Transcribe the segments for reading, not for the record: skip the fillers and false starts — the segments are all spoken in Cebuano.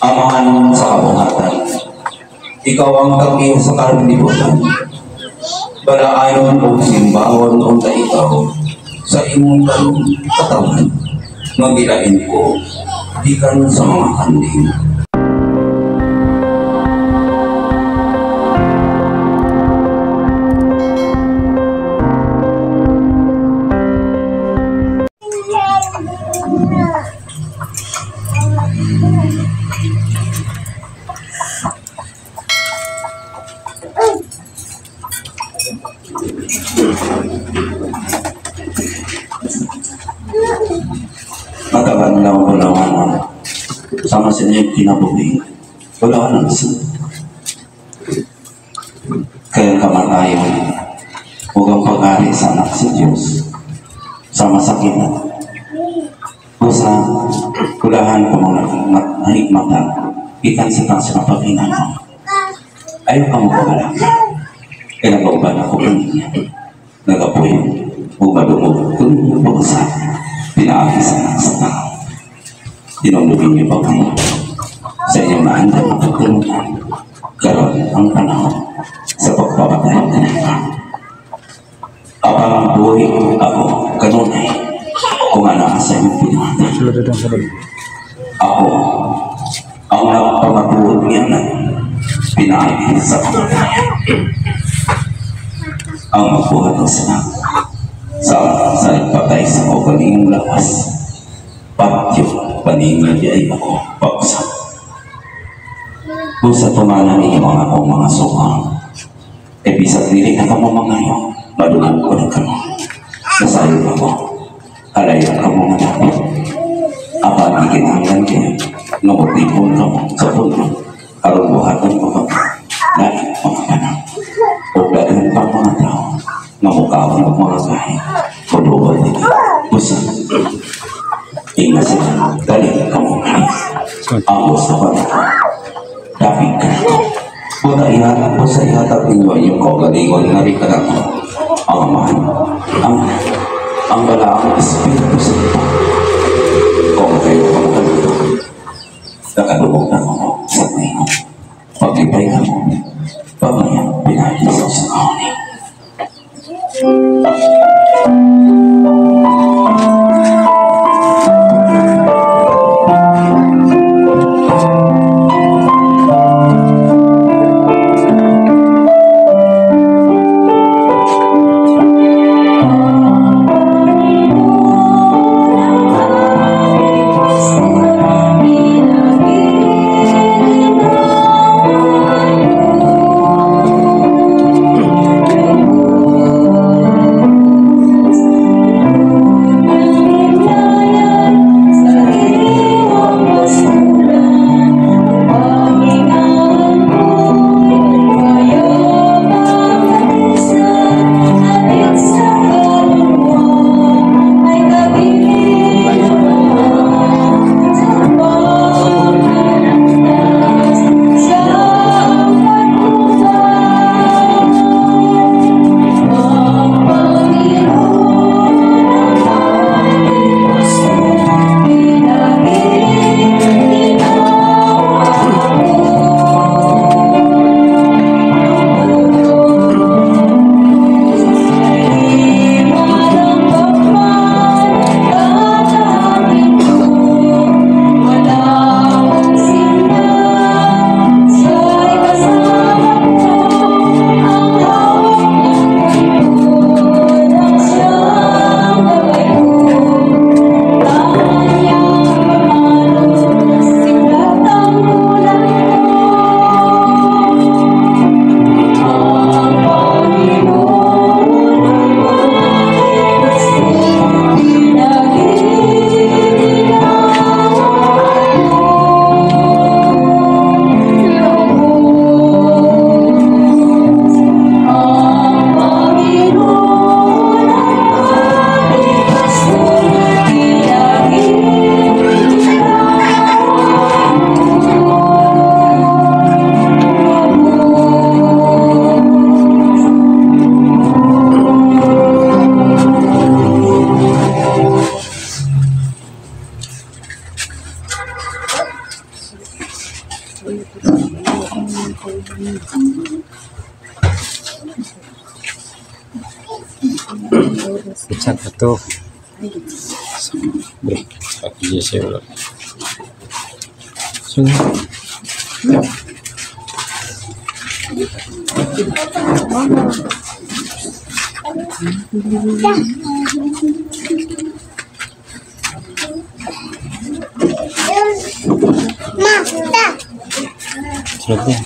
Amahan sa kabuhatan, ikaw ang tag-iya sa kalibutan. Balaanon o simbahon unta ikaw sa imong katawan nga gilain ko gikan sa mga kanding. Matagal na wala sama sa inyong kinabuhi. Wala nang isa. Kaya kamatayon ug ang pag-ari sa anak sa Diyos sama sa kita. Busa kulahan ko mga nahigmata itan sa taas ng paghinanaw. Ayaw ka mo kabalaka. Kaya nagauban ako kaninya. Nagapoy o madungog kung pag-usap. Pinaagi sa anak sa tao. Tinulugin niyo ba kayo sa inyong naandam na pagtulungan? Karon ang panahon sa pagpamatay kanila. Apang buhi ako kanunay kung anaa sa inyong binuhatan. Sulod itong sulod. Ako ang nagpamatuod niya na pinaagi sa kamatayan. Ang magbuhat ng sinak sa nagpatay sa kaugalingong lawas, patyo paninyo di ay ako pagsa. Kung sa tumana ninyo ang akong mga suka, e bisag dili na kamo mangayo, madungog ko na kamo. Nasayod ako, halayo kamo nga dapat. Apan gikinahanglan kayo, nga motipon kamo sa puno, aron buhaton ko kamo, lain mga panang. O daghan pa mga tao, nga mukaon og mga gahi, muduol nila. Busa, inga sila, dali kamo kani. Ang gusto ko na, dapit ka na. Buta ihatag ko sa ihatag ninyo ang inyong kaugalingon nga rin kanako. Ang Amahan, ang balaang Espiritu Santo. Kung kayo ang kanito, nakadungog na ako sa inyo. Paglipay ka mo, pamaya pinagi sa kahoni. Picture pa to. Bro, wala. So, sunod niya.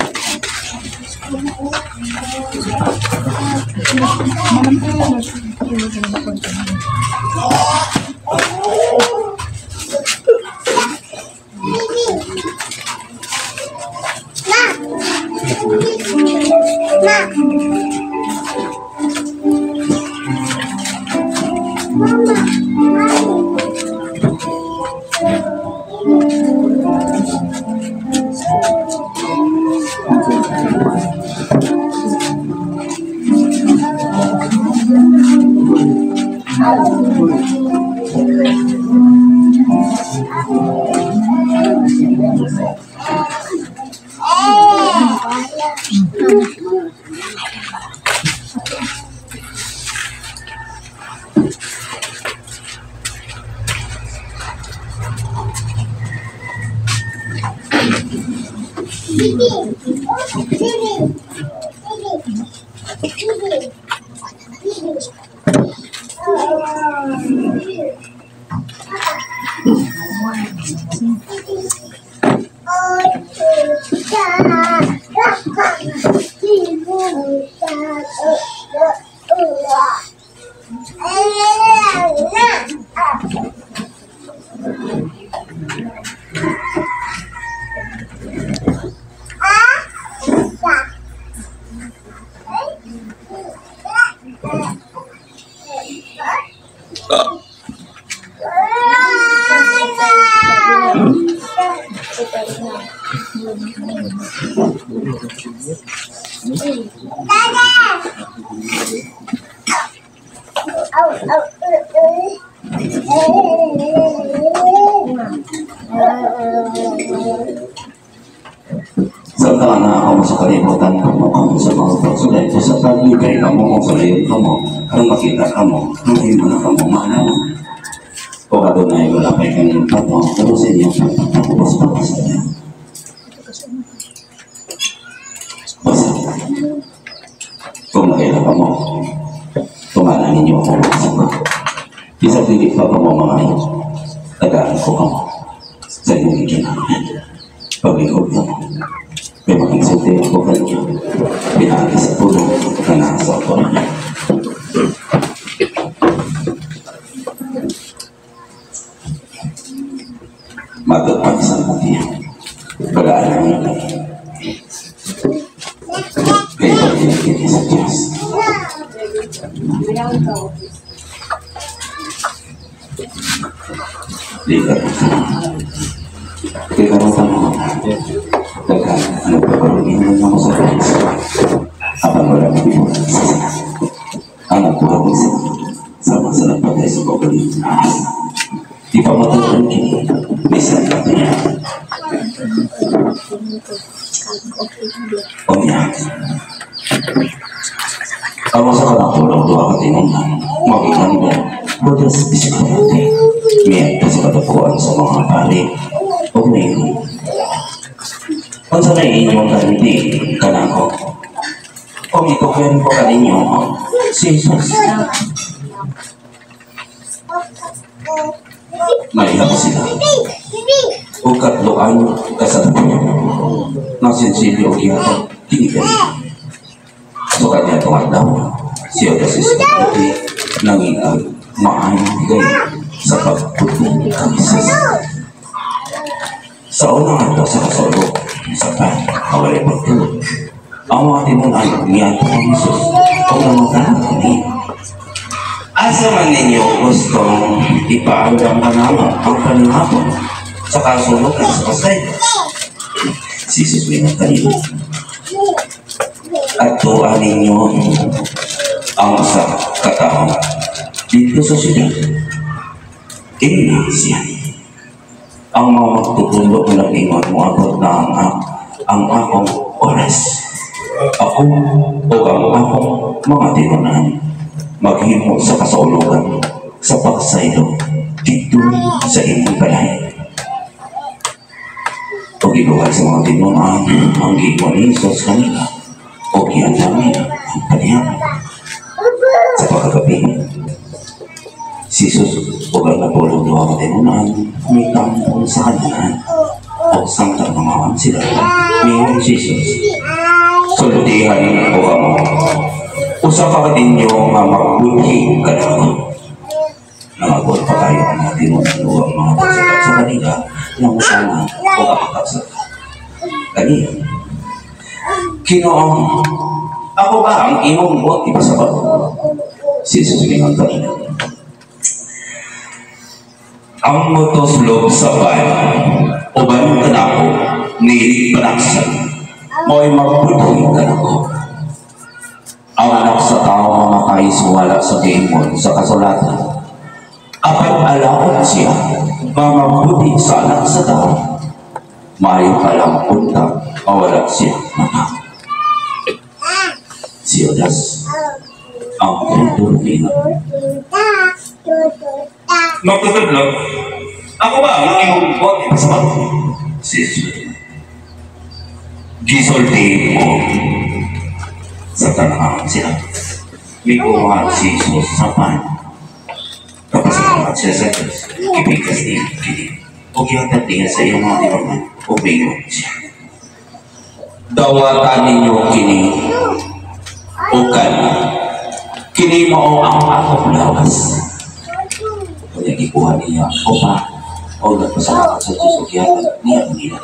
Sa na ako sa kalibutan mo sa mga pagsulay ko sa pagbibigay ka mo kung sulayon ka mo, kung makita ka mo, kung hindi na ka mo, mahal mo. O adunay wala kay kanyang pato, pero sa inyo, pagpapos niya. Basta, kung nakita ka mo, tumala ninyo ako sa ko. Isang dili pa pa mo mga tagaan ko ka mo sa inyong ginagawa. Paglingkod ka mo. May makigsulti ako kayo. Pinaagi sa tulong na nasa ako. Matod pa isang butiya. Bagaan ang ilan. Kaya pagkikiti sa Diyos. Ligat. Kaya karoon mo. Daghan ang nagpaparoon mo sa Diyos. Apan wala mo sa sana. Ang nagbuhat ni sa sama sa nagpatay sa pagaling. Di pa matulog kini. Bisan na niya. O niya. Ang sa kanatulog duha ka tinungnan. Magikan mo. Budas Iskariote. Miadto sa kadakuan sa mga pari. O niyo. Unsa na inyong karindi kanako? Kung ikukwento ko kaninyo, si Jesus. Naiyak sila. O katloan kasadapan na sinsilyo gihatag kini kani. So kanya itong adlaw, siya kasi Iskariote nangitag maayong higay sa pagputong kang Jesus. Sa unang adlaw sa kasulok, sa pan, awalay pagtulog. Ang mga tinunan niya kang Jesus o nangutan kami. Asa man ninyo gustong ipaandam ka naman ang panihapon sa kasulukan sa kasay? Si Jesus may nagkanilo. At tuwa ninyo ang sa katao dito sa sila. Ina siya. Ang mga magtutulog na ingon mo abot na ang Ang akong oras. Ako o ang akong mga tinunan maghimo sa kasaulogan sa pagsaylo dito sa imong balay. O gibuhat sa mga tinunan ang giingon ni Jesus kanila o giandam nila ang kaniyang. Sa pagkagabi, si Jesus o ang 12 ka tinunan mitampong sa kanaan o samtang nangaon sila. Miingon si Jesus, "Sultihan ko kamo, usa ka ninyo nga magbudhi kanako." Nangagol pa kayo ang mga tinunan o ang mga pagsulat sa kanila ng sana o ang pagsulat. Kaniya, "Ginoo, ako ba ang imong buot ipasabot?" Si Jesus mingon kanila, "Ang motuslob sa pan, uban kanako, niining panaksan, mo'y magbudhi kanako. Ang Anak sa Tao mamatay sumala sa giingon sa kasulatan. Apan alaot siya, nga magbudhi sa Anak sa Tao. Maayo pa lang unta, mawala siya mata." Si Judas, ang traitor niya. "Magtutudlo, ako ba ang imong buot ipasabot?" Si Jesus, "Gisulti mo." Sa tanangan sila, mikuha si Jesus sa pan. Nagpasalamat siya sa Diyos. Gipigkas niya kini. O gihatag niya sa iyang mga tinunan. O miingon siya, "Dawata ninyo kini. Ukan. Kini mao ang akong lawas." Kaya gikuha niya o pa. O nagpasalamat sa Diyos o gihatag niya kanila.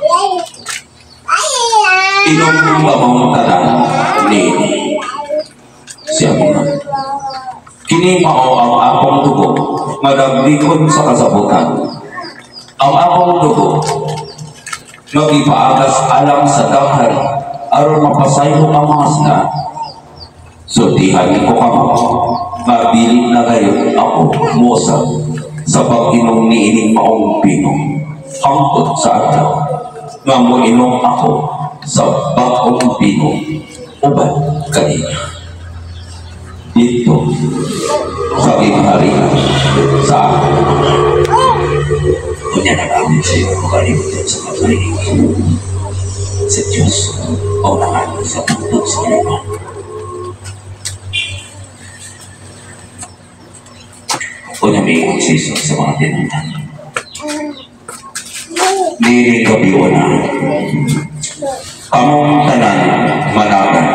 "Inom kamong tanan niini." Siya mo, "Kini mao ang akong dugo nga naglikod sa kasabutan. Ang akong dugo nga gipaagas alang sa daghan aron mapasaylo ang mga sala. Sultihan ko kamo nga dili na gayud ako mousab sa pag-inom niining maong bino hangtod sa adlaw nga moinom ako sa bag-ong bino uban kaninyo didto sa gingharian sa akong Amahan." Unya nag-awit sa iyo makalimutan sa pagkaligid sa Diyos o nangalan sa puntod sa Ginoo. Unya miingon si Jesus sa mga tinunan, "Niining gabiona, kamong tanan managan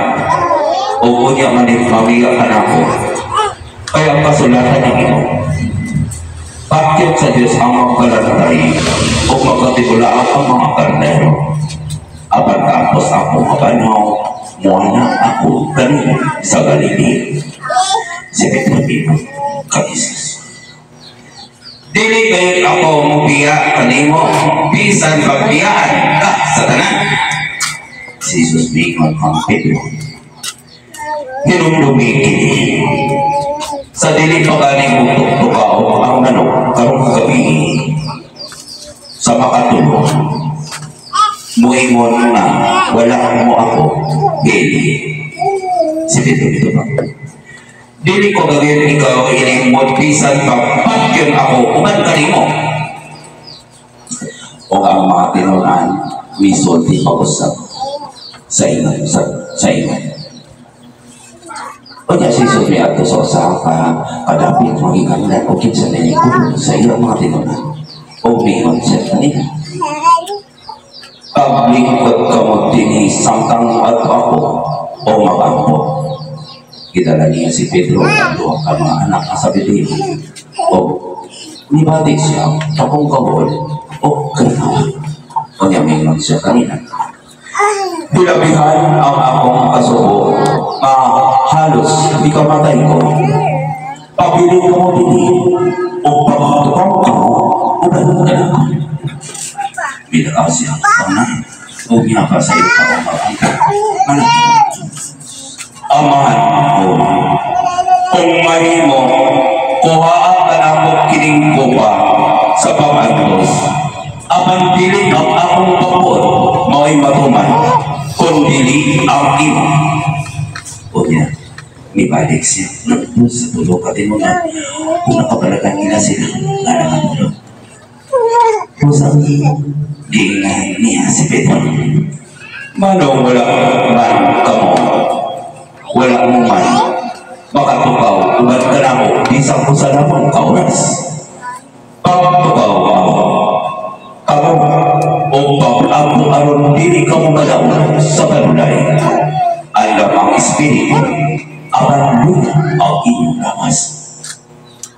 o unya manit mawiya kanako. Kay ang kasulatan niingon, 'Patyon sa Diyos ang magbalantay o magkatibulaak ang mga karnero.' Apan kaapos ako mabanhaw, muana ako kanila sa Galilea." Si Pedro miingon kang Jesus, "Dili gayud ako mobiya kanimo bisan pagbiyaan ka sa tanan." Si Jesus miingon kang Pedro, "Hinumdumi kini: sa dili pa gani mutuktukaw ang manok karong gabi, sa makatulo, muingon nga wala mo ako hili." Si Pedro mitubag, "Dili ko gayud ikaw ilimot bisan pagpatyon ako uban kanimo." O ang mga tinunan misulti pa usab sa ingon sa ingon. Unya si Jesus miadto sa usa ka kadapit magikanlan og kinsa nilingkod sa iyang mga tinunan o miingon siya kanila, "Paglingkod kamo dinhi samtang moadto ako o mag-ampo." Gidala niya si Pedro ang duha ka mga anak sa Zebedeo o nibati siya dakong kabuol o kalinawa. Unya miingon siya kanila, "Hilabihan ang akong kasubo nga halos ikamatay ko. Pabilin kamo dinhi o pagtukaw kamo uban kanako." Minakaw siya sa o miyaka sa iyo ka mag-ampo. "Amahan ko, kung mahimo, kuhaa kanako kining kupa sa pag-antos. Apan dili ang akong pagbuot mao'y matuman, Kung dili ang imo. Unya, mibalik siya. Nagpo sa tulo ka tinunan. Kung nakabalagan nila sila, nga nakatulog. Usap, giingnan niya si Pedro. Manong wala man kamo, wala mo man makatukaw uban kanamo bisan usa lamang ka oras. Pagtukaw ako, kamo o pag-ampo aron dili kamo madaog sa panulay. Andam ang espiritu, apan luya ang inyong lawas.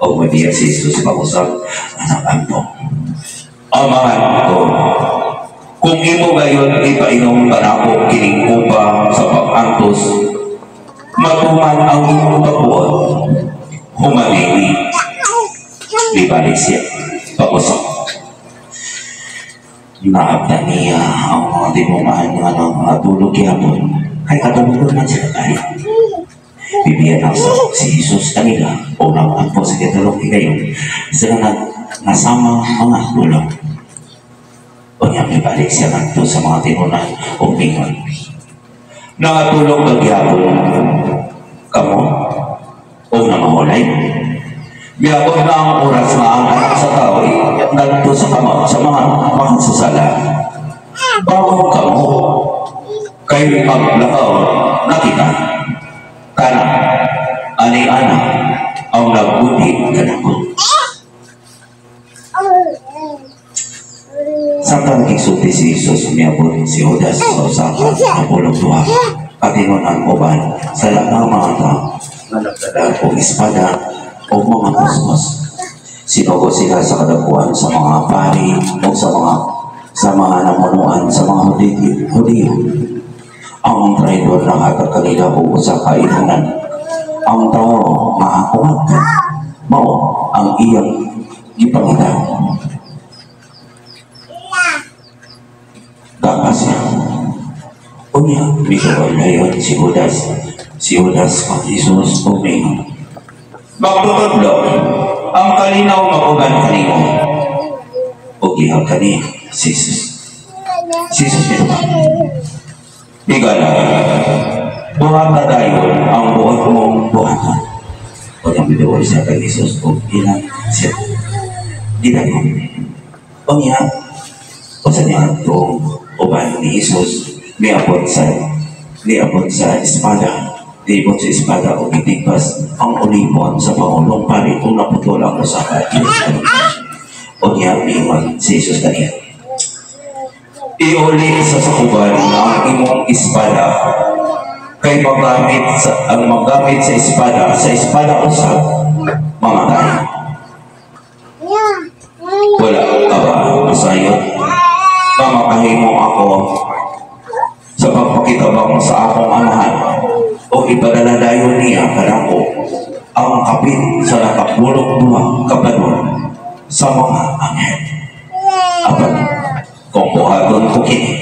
O madiya si Jesus pag-usap, anak ampo. Amahan ko, kung imo gayon ipainom kanako kining kupa sa pag-antos, matuman ang imong kabuot, humanini. Libalik siya, pag-usap. Naabtan niya ang mga tinuman nga nangatulog gyapon, kay katulog man sila tayo. Bibiyan ang sa si Jesus kanila o nag-ampo sa katulog higayon, sila nag nasama mga tulog. O niya, may balik siya ngadto sa mga tinunan o mingon. Nangatulog kagyapon kamo o namahulay. Miabot na ang oras nga ang Anak sa Tao ngadto sa kamot sa mga makasasala. Bangon kamo, kay maglakaw na kita. Kana, ani ana ang nagbudhi kanako. Samtang nagsulti si Jesus, miabot si Judas sa usa ka napulog duha katinunan uban sa lagang mga tao nga nagdala og espada o mga puspos. Sinugo sila sa kadakuan sa mga pari o sa mga namunuan sa mga Hudiyo. Ang traidor nanghatag kanila og usa ka ilunan. Ang tao nga ako mao ang iyang gipangita. Gapa siya. Unya, misuway dayon si Judas. Si Judas kang Jesus ug miingon, "Magtutudlo, ang kalinaw mag-uban kanimo." Ug gihag kaniya si Jesus. Si Jesus mitubag, "Higala, buhata dayon ang buot mong buhaton." Unya miduol siya kay Jesus ug ilang siya. Gidayon. Unya, usa niya atong uban ni Jesus, miabot sa espada. Niabot sa espada o gitigpas ang ulipon sa pangulong pari kung naputol ang usa ka iyang. Unya miingon si Jesus kaniya, "Iuli sa sakuban ang imong espada, kay magamit sa ang magamit sa espada usab mamatay. Wala ka ba masayod nga makahimo ako sa pagpakitabang sa akong Amahan o ipadala dayon niya kanako ang kapin sa 12 ka banwa sa mga anghel? Apan kung buhaton ko kini,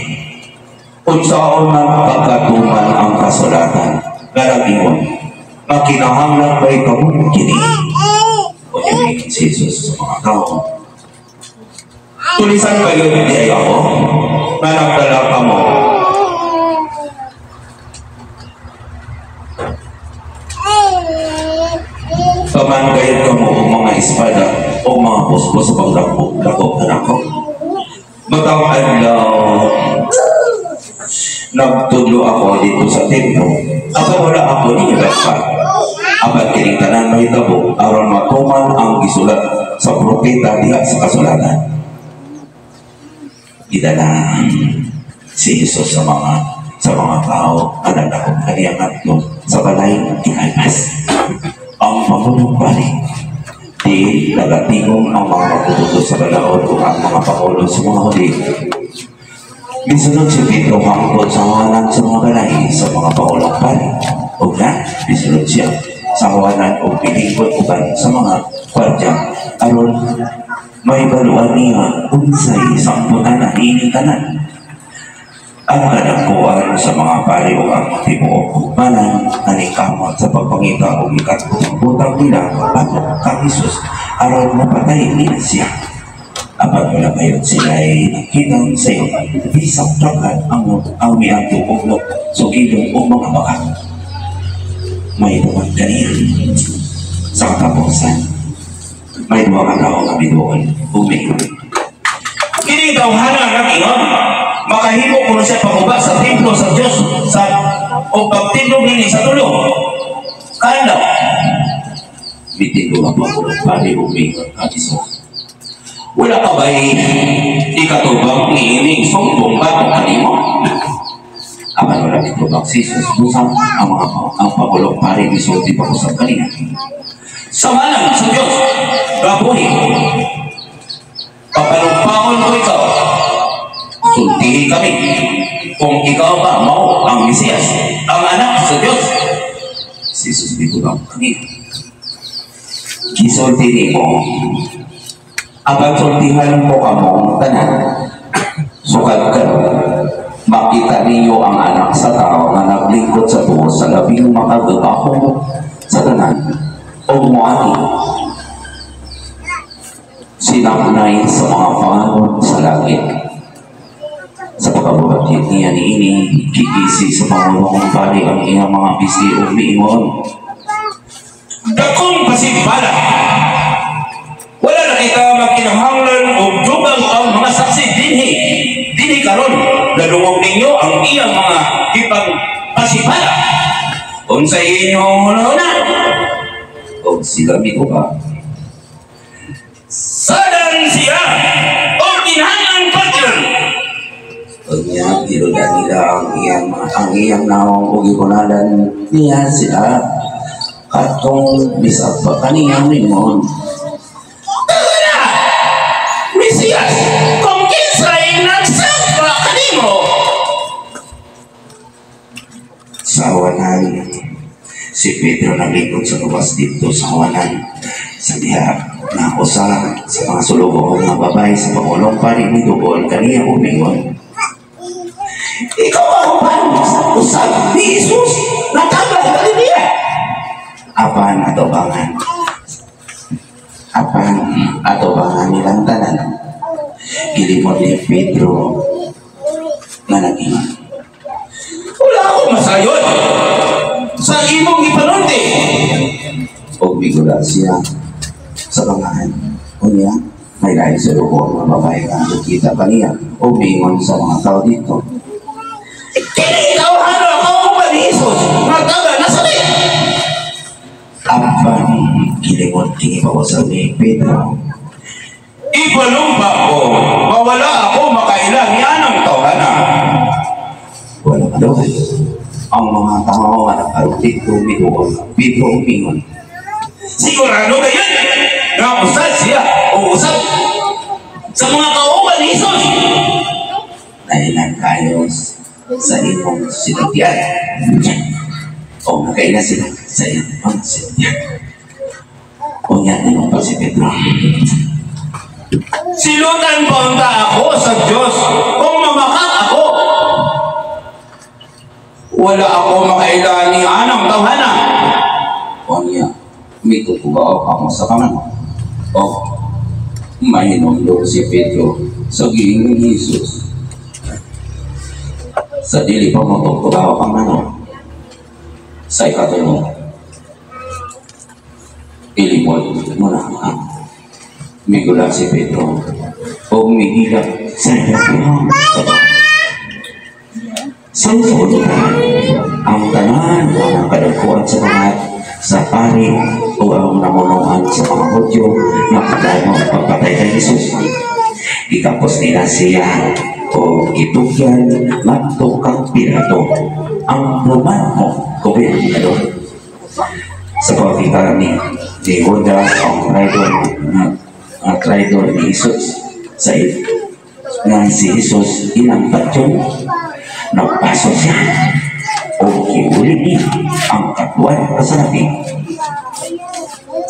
unsaon man pagkatuman ang kasulatan nga nag-ingon nga kinahanglan mahitabo kini?" O miingon si Jesus sa mga tao, "Tulisan kayo diay ako nga nagdala kamo paman gayud kamo og mga espada o mga puspos sa pagdakop dakop kanako? Matag adlaw nagtudlo ako didto sa templo, apan wala ako ninyo dakpa. Apan kining tanan mahitabo aron matuman ang gisulat sa propeta diha sa kasulatan." Gidala si Jesus sa mga tao nga nagdakop kaniya ngadto sa balay ni Caiphas, ang pangulong pari. Di nagatingog ang mga magtutudlo sa balaod ug ang mga pangulo sa mga Hudiyo. Misunod si Pedro hangtod sa huwanan sa mga balay sa mga pangulong pari. Ug na, misunod siya sa huwanan ug milingkod uban sa mga gwardya aron mahibaluan niya unsay samputan niining tanan. Ang kadagkuan sa mga pari ug ang tibuok hugmanan naningkamot sa pagpangita og ikatpong butang nila batok kang Jesus aron mapatay nila siya. Apan wala kayon sila ay nakitang sayo. Bisag daghan ang miadto og sugilong og mga baka. May tungod kaniya. Sa katapusan, may duha ka tawo nga miduol ug miingon. Kini tawhana nag-ingon, makahimo kuno siya pagguba sa templo sa Dios sa o pagtindog nini sa 3 ka adlaw. Mitindog ang pangulong pari ug miingon kang Jesus. Wala ka ba'y ikatubang niining sumbong ba kanimo? Apan wala mitubag si Jesus busa ang pangulong pari misulti pa usab kaniya. Sa ngalan sa Dios, gabuhi. Papanumpaon ko ikaw. Sultihi kami kung ikaw ba mao ang Mesiyas, ang anak sa Dios. Si Jesus mitubag kaniya. Gisulti nimo, apan sultihan ko kamong tanan. Sukad karon, makita ninyo ang Anak sa Tao nga naglingkod sa tuo sa Labing Makagagahom sa tanan o moani sinaknay sa mga panganod sa langit. Sa pagkabuhat niya niini, gikisi sa pangulong pari ang iyang mga bisti ug miingon. Dakong pasibala. Wala na kita magkinahanglan og dugang ang mga saksi dinhi. Dinhi karon, nadungog ninyo ang iyang mga ipang pasibala. Unsay inyong hunahuna? Og sila mitubag. Sadan siya o kinahanglan patyon. Unya giludan nila ang iyang nawong ug gibunalan niya sila katong bisag pa kaniyang mingon. Mesiyas, kung kinsay nagsapa kanimo. Sa awanan, si Pedro naglingkod sa gawas didto sa awanan. Sa diha na usa sa mga sulugoon nga babae sa pangulong pari miduol kaniya ug mingon. Ikaw ang uban usab ni Jesus nga taga Galilea. Apan atubangan nilang tanan, gilimod ni Pedro nga nag-ingon. Wala ako masayod sa imong gipanulti. Og migula siya sa bangahan. Unya, may lain sulugoon nga babae nga nakita kaniya ug miingon sa mga tao didto. Kini tawhana kauban ni Jesus nga taga Nazaret. Apan gilimod kini pausab ni Pedro. Ipanumpa ko, mawala ako makaila ni anang tawhana. Wala kadugay, ang mga tao nga nakaroon didto miduol Pedro ug miingon. Sigurado gayon nga usad siya o usab sa mga kauban ni Jesus. Dahilan kayo sa imong sinultian. O nakaila sila sa imong sinultian. Unya ninumpa si Pedro. Silutan pa unta ako sa Diyos kung mamakak ako. Wala ako makaila ni anang tawhana. Unya, mitutugaw kamo sa panganod. O mahinumdum si Pedro sa giingon ni Jesus. Sa dili pa motugtugaw ang manok, sa ikatulo, ilimod mo na ako. Migula si Pedro o mihilak sa iyang sa Sa usulan, ang tanan nga kadagkuan sa mga sa pari o ang namunuan sa mga Hudyo na plano ang pagpatay kay Jesus. Gikapos nila siya o gitugyan ngadto kang Pilato, ang Romano gobernador. Sa pagkita ni Judas, ang traidor nga traidor ni Jesus sa nga si Jesus ilang patyon, nagpaso siya o giuli niya ang katwan kasabi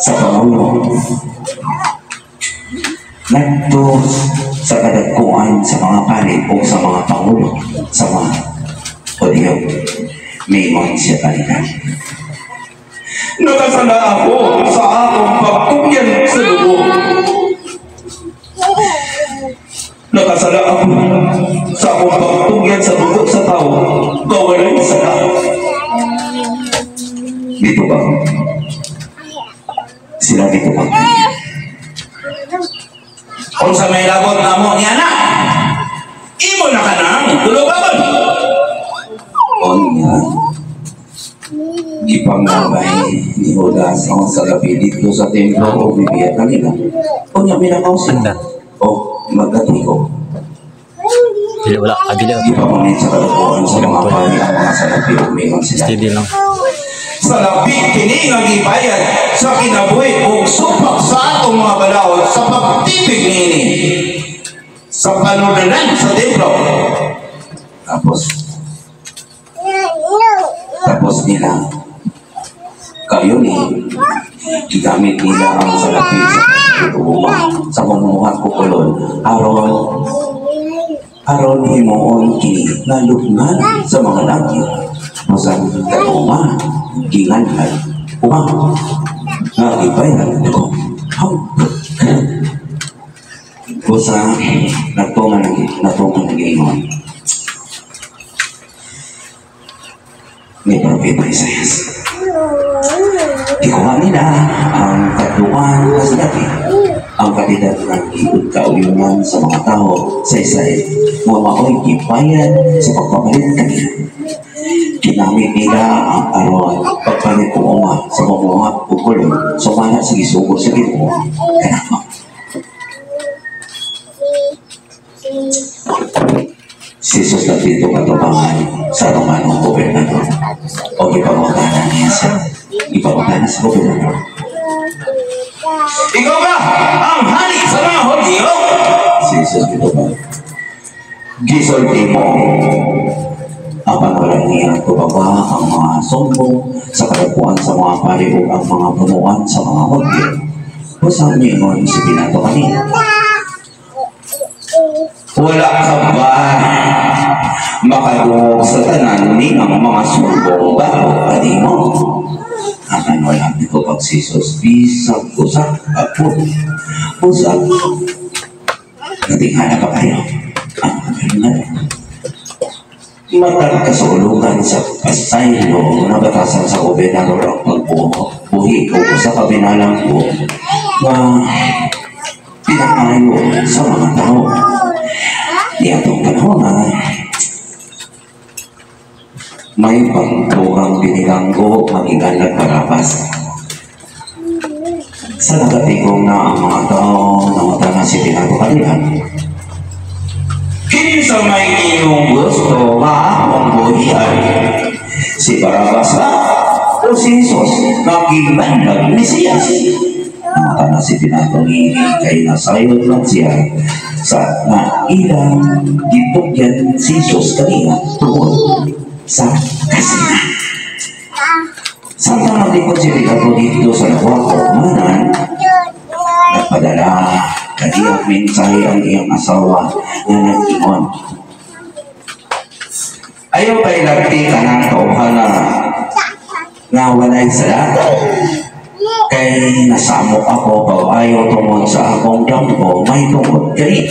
sa pangulo ngadto sa kadagkuan sa mga pari o sa mga pangulo sa mga Hudyo. Mingon siya kanila. Nakasala ako sa akong pagtugyan sa dugo. Nakasala ako sa akong pagtugyan sa dugo sa tao nga walay sala. Dito ba? Sila dito ba? Unsa may labot namo niya na? Imo na ka nang tulubagon. Onya, gipangabay ni Judas ang salapi dito sa templo o bibiyat kanila. Onya, minakaw sila. O magkatiko. Dili wala, dili wala. Gipamunit sa kalabuan sa mga pari ang mga salapi o mingon sila. Steady lang. Salapi kini nga gibayad sa kinabuhi ug supak sa atong mga balaod sa pagtipig niini sa panudanan sa templo. Tapos nila, kayo ni, gigamit nila ang salapi sa pagtuwa, sa pamumuhat ko kulon, aron, aron himuon kini nga lubngan sa mga langit. Busan katuma, ginganlan, uma, nga gibayad ko. Busa, natungan ng ingon ni Propeta Isaias. Ikuha nila ang katluan na salapi, ang kalidad ng ikot kauyunan sa mga tao sa Israel, mga mao'y gibayad sa pagpapalit kanila. Ginamit nila ang aron pagpalit ko uma sa mamuhat o kulon, sumala sa gisugo sa Ginoo kanako. Si Jesus na dito katubangan sa Romanong gobernador o gipangutana niya sa ipangutana sa gobernador. Ikaw ba ang hari sa mga Hudyo? Si Jesus dito ba? Gisulti mo. Apan wala niya tubaba ang mga sumbong sa kalabuan sa mga pari o ang mga punuan sa mga Hudyo. Busa ningon si Pilato kanina. Wala ka ba makadungog sa tanan ni ang mga sumbong bago kanimo? Apan wala nito pag si Jesus bisag usa ako. Busa natinghala pa kayo ang gobernador. Matag kasulugan sa pasaylo nabatasan sa gobernador ang pagbuhi o sa kabinalang ko na pinakayo sa mga tao. Niatong panahon na may pagtugang binilanggo magigalag Barabas. Sa nagatigong na ang mga tao namata na si Pilato kanila. Kinsa may inyong gusto nga akong buhian? Si Barabas ba o si Jesus nga gimanlag Mesiyas? Namata na si Pilato ni kay nasayod lang siya sa nga ilang gitugyan si Jesus kaniya tungod sa kasina. Samtang naglingkod si Pilato dito sa lawak o manan, nagpadala kaniyang mensahe ang iyang asawa na nag-ingon. Ayaw kay lagti ka ng tawhana nga walay sala. Kay nasamok ako pag ayaw tungod sa akong damgo may tungod kani.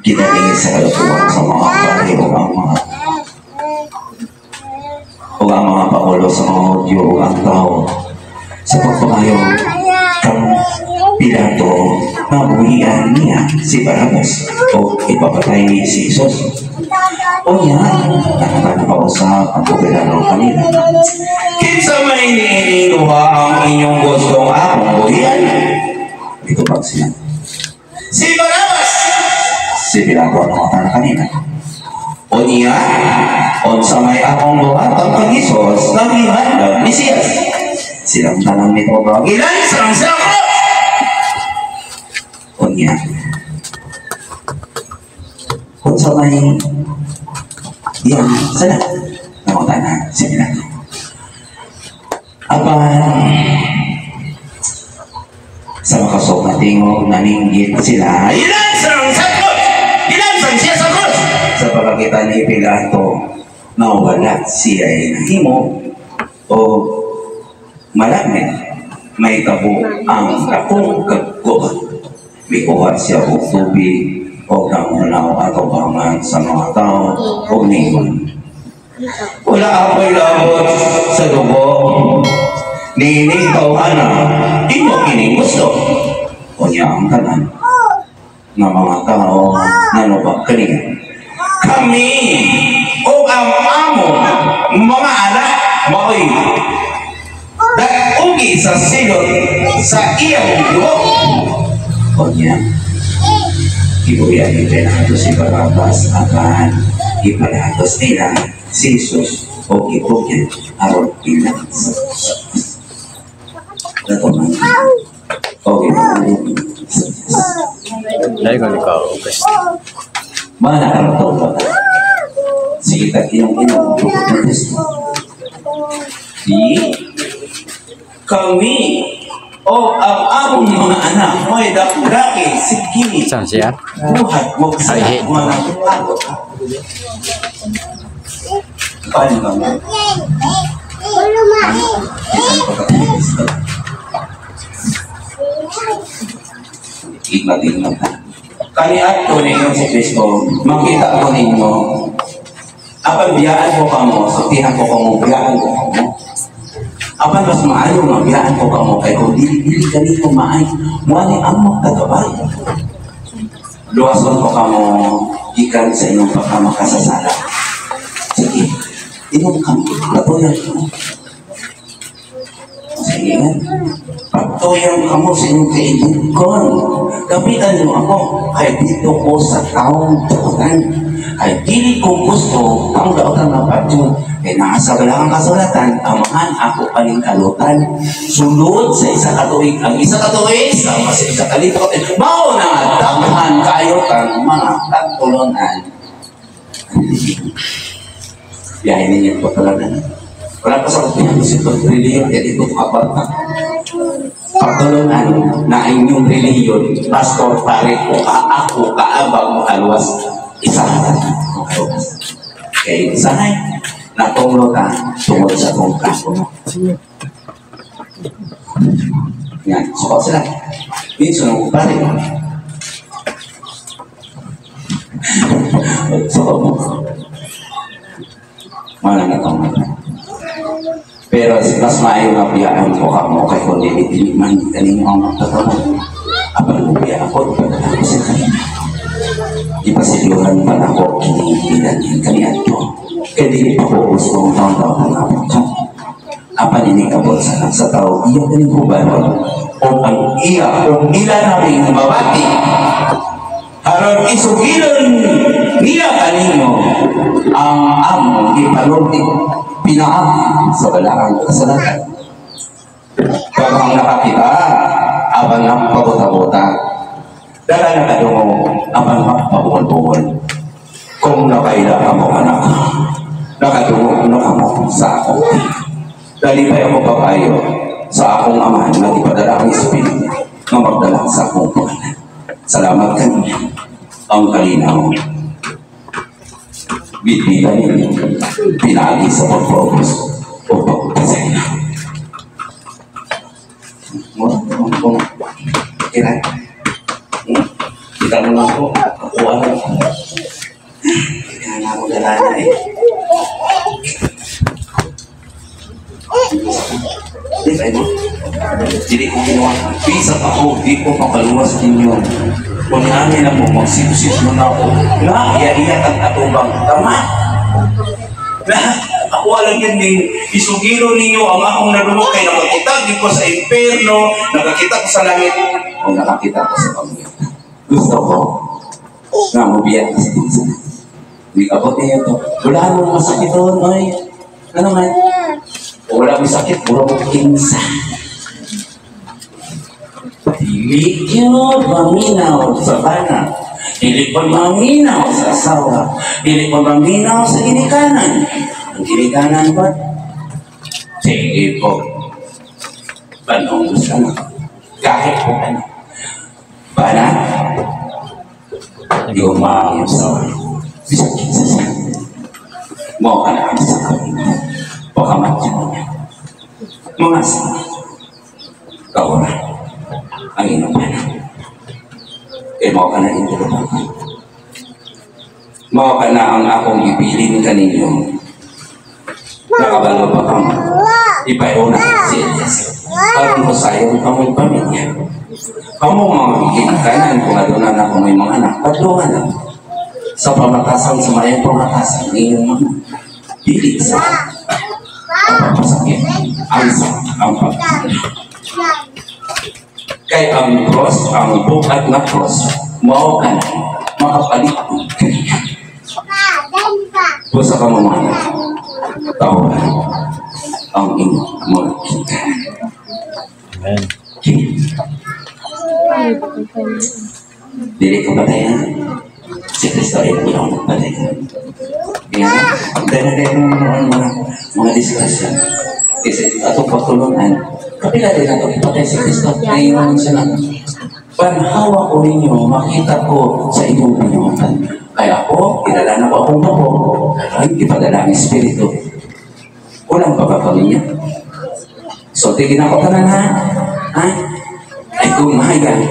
Ginali sa kalutuan sa mga pari o ang mga pangulo sa mga Hudyo o ang tao sa pagpangayo kang Pilato na buhian niya si Barabas o ipapatay si Jesus. O niya, nakatanapausap ang gobernador kanila. Kinsa may niiniluha ang inyong gustong akong buhian? Ito pag sila. Si Barabas! Si Pilato ang nakatana kanina. O niya, unsa may akong buhaton kang Jesus nga gihandog Mesiyas? Silang tanang nito ba? Gilansang sa krus! O niya. Kung sa may yan, sana. Nakatana si Pilato. Apan, sa makasok na tingog, naninggit sila. Gilansang sa krus! Gilansang siya sa krus! Sa pagkakita ni Pilato na wala siya ay nahimo o malamit may tabo ang dakong kagkubat. Mikuha siya og tubig o nangunaw atubangan sa mga tao o ningon, "Wala ako'y labot sa dugo. Niining tawhana, di mo kining gusto." Unya ang tanan nga mga tao nanubag kaniya, "Kami o ang among mga anak mao'y dag-ugi sa silot sa iyang dugo." Unya gibuya ni Pilato si Barabas, apan ipalatos nila si Jesus o gitugyan aron bilang sa krus. Natuman o gitugyan sa Diyos. Dahil ko ikaw, Kristo. Mga nakarotong ba? Sige, tag-inom-inom, dugo ni Kristo. Di, kami o ang among mga anak may dakdaki, sige. Saan siya? Buhat mo sa Ay, mga tao. Paano ka mo? Bisan pa ka Kristo. Ingat-ingat na. Kaniadto ninyo si Kristo, makita ko ninyo, apan biyaan ko kamo, sultihan ko kamo, biyaan ko kamo. Apan mas maayo nga biyaan ko kamo, kay kung dili-dili kanino maay, muani ang magtagabay. Luwason ko kamo, gikan sa inyong pagkamakasasala. Sige, inom kamo, patuyan kamo. Sige, patuyan kamo sa inyong kaibigan. Gamitan niyo ako, kay dito ko sa taong daotan. Kay dili ko gusto ang daotan ng patyon. Kay naa sa balakang kasulatan, amahan ako paning kalutan. Sulod sa isa ka tuig, ang isa ka tuig, sama sa isa ka libo. Mao na nga, daghan kayo kang mga katulunan. Biyahe ninyo po talaga. Wala pa sa kapinyan sa itong reliyon, kaya dito kabarta. Pagtulunan na inyong reliyon, pastor, pare ko, ako, kaabang mo kaluwas, isa mo kaluwas. Kaya sanay, natunglo ta tungod sa kong kaso. Yan, suko sila. Minsan, ang pare mo. Suko mo. Wala na itong. Pero mas maayo nga biyaan ko kamo kay kung dili man kanino ang magtatawag. Apan mo biya ako, ipadala ko sa kanina. Ipasiluhan pa na ako, kinihilan yan kaniadto. Kaya dili pa ko gusto ang taon-taon na ako. Apan inikabot sa anak sa tao, iya kaning hubaron, o ang iya, o ila naming mabati. Aron isugilon niya kanino ang among ipalunti pinaagi sa balakang kasalatan. Kapag nakakita, apan nagpabuta-buta. Dala na kadungo, apan magpabuol-buol. Kung nakaila ka mo anak, nakadungo na ka mo sa akong. Dalipay ako pakayo sa akong amahan na ipadala ang espiritu na magdala sa akong pangalan. Salamat kanina. Ang kalinaw. Bitbitan ninyo, pinagi sa pagpaubos o pagpasaya. Kira, kita mo na ako, ako ano. Kaya na ako dala na eh. Di ba mo? Dili ko ginawa. Bisag ako, di ko makaluwas ninyo. Kung namin na mo, magsipsip mo na ako. Na, iya-iya kang atubang. Tama. Na, ako alam yan din, isugiro ninyo ang akong nadungog kay nakakita ko sa impyerno, nakakita ko sa langit, o nakakita ko sa pamilya. Gusto ko na mabiyak ka sa tinsan. Hindi ka po niyo to. Wala mo masakit doon, ay. Ano man? Wala mo sakit, puro mo kinsa. Dili yun maminaw sa bana. Dili pa maminaw sa asawa. Dili pa maminaw sa ginikanan. Ang ginikanan ba? Sige po. Panong gusto na. Kahit po ano. Bana? Di umayaw sa bisag kinsa siya. Mo ka na sa kami. Baka matyo niya. Mga sa kaura ang inyong bana. Kay mao ka na inyo. Mao ka na ang akong ibilin kaninyo. Nakabalo pa kamo. Ipauna si Elias. Aron mo sayon kamo'y pamilya. Kamo mga ginikanan, kung aduna na kung may mga anak, padlungan lang. Sa pamatasan, sa mayang pamatasan, inyong mga dili sa ang pagpasakit, ang sa ang pag. Kay ang cross, ang bukat na cross, mao ka na, makapalit kaniya. Busa ka mo mga anak, tawagan ang inyong mga ginikanan. Amen. Dili ko patayan. Si Kristo ay wala akong nagpatay. Kaya, dahil kayo mga discussion. Kasi atong pagtulunan, kapila din ato ipatay si Kristo. Ngayon siya na, panhawa ko ninyo, makita ko sa inyong binuhatan. Kaya ako, kilala na ko akong bako. Karon, ipadala ang Espiritu. Walang pagkakami niya. So, tigin ako tanan ha? Ha? Ay, kung mahayan,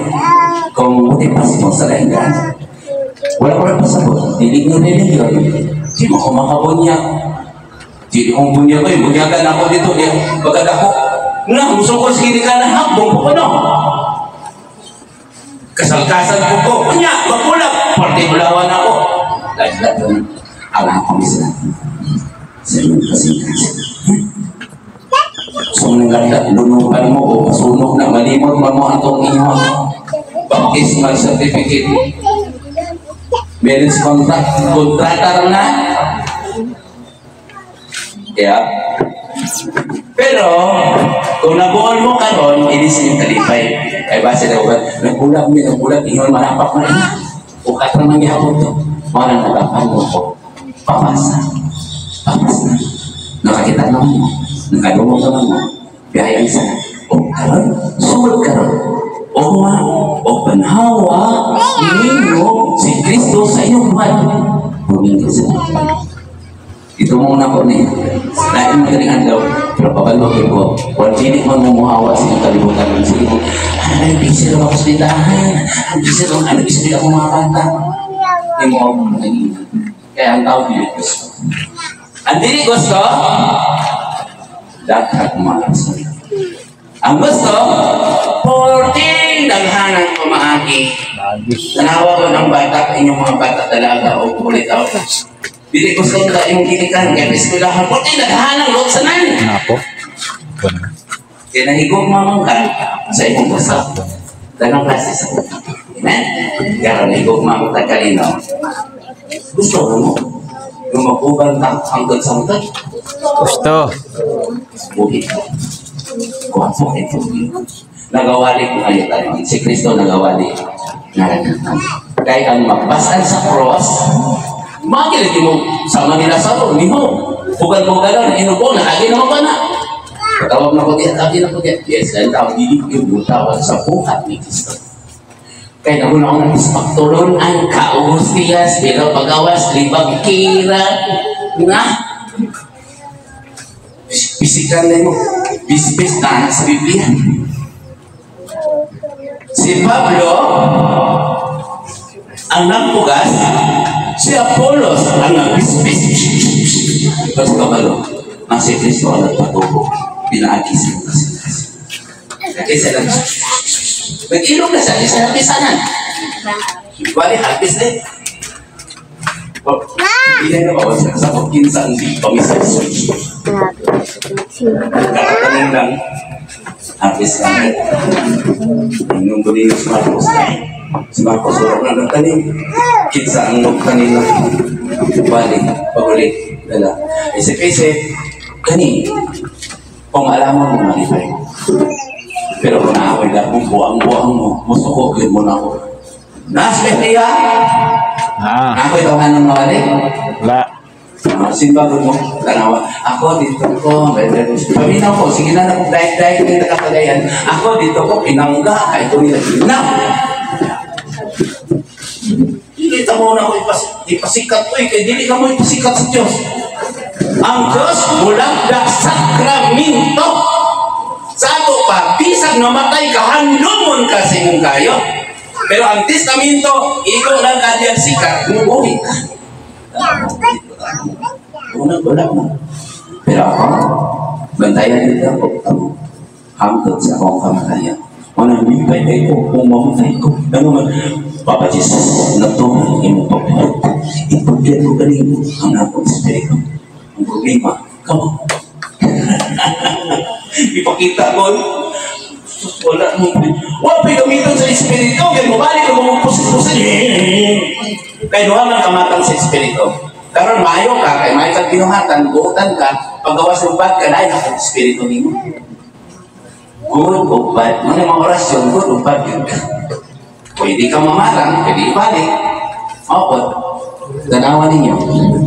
kung mutipas mo sa laingan, wala ko rin pasabot. Dili ng religion. Di mo ko makabunyag. Di kong bunyag ko, bunyagan ako dito. Di, pagkat ako, na, gusto ko sige ka na hakbong ko no. Kasal-kasal ko ko. Kunya, magkulap. Parte bulawan ako. Lahat doon. Ang akong isa. Sa inyong kasing-kasing. So, nang lunukan mo o masunog na malimot man mo atong inyong baptismal certificate. Marriage contract, kontrata lang na. Yeah. Pero, kung nabuol mo karon, inis yung kalipay. Kay base na ugat, nagbulag mi, nagbulag, ingon manapak na ina. Ukat lang nang gihapon to. Mga nang nagapano ko, papasa. Papasa. Nakakita naman mo. Nakadungog naman mo. Biyaya isa. O karon, sugod karon. O nga, o panhawa ninyo si Kristo sa inyong buhay. Bumingin sa ito mo na ko ni. Lain mo galing adlaw, pero pabalo ko. Wala dili man mo muhawa sa inyong kalibutan. Sige mo, ay, busy raw ako sa tindahan. Ang busy raw, ano, busy ako mga bata. Hindi mo ako nangingin. Kaya ang tao dili gusto. Ang dili gusto, dapat malas. Ang gusto, 14 daghanan ko maagi. Bagus. Tanawa ko ng bata, inyong mga bata dalaga o kulit ako. Dili gusto nila yung ginikan, kaya eskwelahan, 14 daghanan, lot sa nan. Napo. Bueno. Kaya nahigog mamang ka sa imong gusto. Danang klase sa Amen? Kaya nahigog mamang ka kalino. Gusto mo, yung mag-uban ka hanggang sa hanggang, Gusto. Buhi. Kuha ito. Nagawali ko kayo tayo. Si Kristo nagawali. Naranasan. Kaya ang magbasan sa cross, magilid mo sama nila sa niho. Bugal-bugalan, inubo na, agi naman ba na? Patawag na ko diya, agi na ko diya. Yes, dahil tao, dili ko yung tawag sa buhat ni Kristo. Kaya naguna ko ng pagtulon ang kaugustiyas, pero pagawas, libag kira, nga. Pisikan na mo, bisbis na sa Biblia. Si Pablo, ang nagpugas, si Apollos, ang nagbisbis. Tapos kabalo, ang si Kristo ang nagpatubo, pinaagi sa kasing-kasing. Kaysa lang, nag-ilog na siya, kaysa napisanan. Bali, harvest din. Oh, hindi na ba sa kinsa ang di pamisas. Katanin lang, harvest lang. Inyong guli si Marcos. Si Marcos, wala na nagtanim. Kinsa ang nagtanim lang. Bali, paguli, dala. Isip-isip, kani, kung alam mo, malipay. Pero kung naakoy lang, kung buang-buang mo, musuko, yun mo na ako. Nasbet niya! Ah. Ako'y tawanan ng mawali. La. Simba ko mo, tanawa. Ako dito ko, paminaw ko, sige na lang, dahil dahil nakapagayan. Ako dito ko, pinangga, kahit ko nila, na! Dili ta mo na ako ipasikat ko eh, kaya dili ka mo ipasikat sa Diyos. Ang Diyos, mulagda sakramento. Sa ato pa, bisag namatay ka, handumon ka sa imong kayo. Pero ang testamento, ikaw lang kanyang sikat, mubuhi ka. Unang wala mo. Pero ako, bantayan nila ako, hangtod sa akong kamatayan. Wala lipay kay ko, kung mamatay ko. Ano man, Papa Jesus, natuman imong pagbuhat. Ipagyan ko kanimo ang akong espiritu. Ang problema, come on. Ipakita ko, sus, wala mo. Wala pa'y gamiton sa espiritu, kaya mabalik ang mga pusit-pusit. Kay duha man kamatang sa espiritu. Karon maayo ka, kay maayo kang binuhatan, buotan ka, paggawas ng bad ka, dahil ang espiritu nimo. Good o bad. Mga mga orasyon, good o bad yun. Pwede ka mamarang, pwede ibalik. Opo. Tanawan ninyo.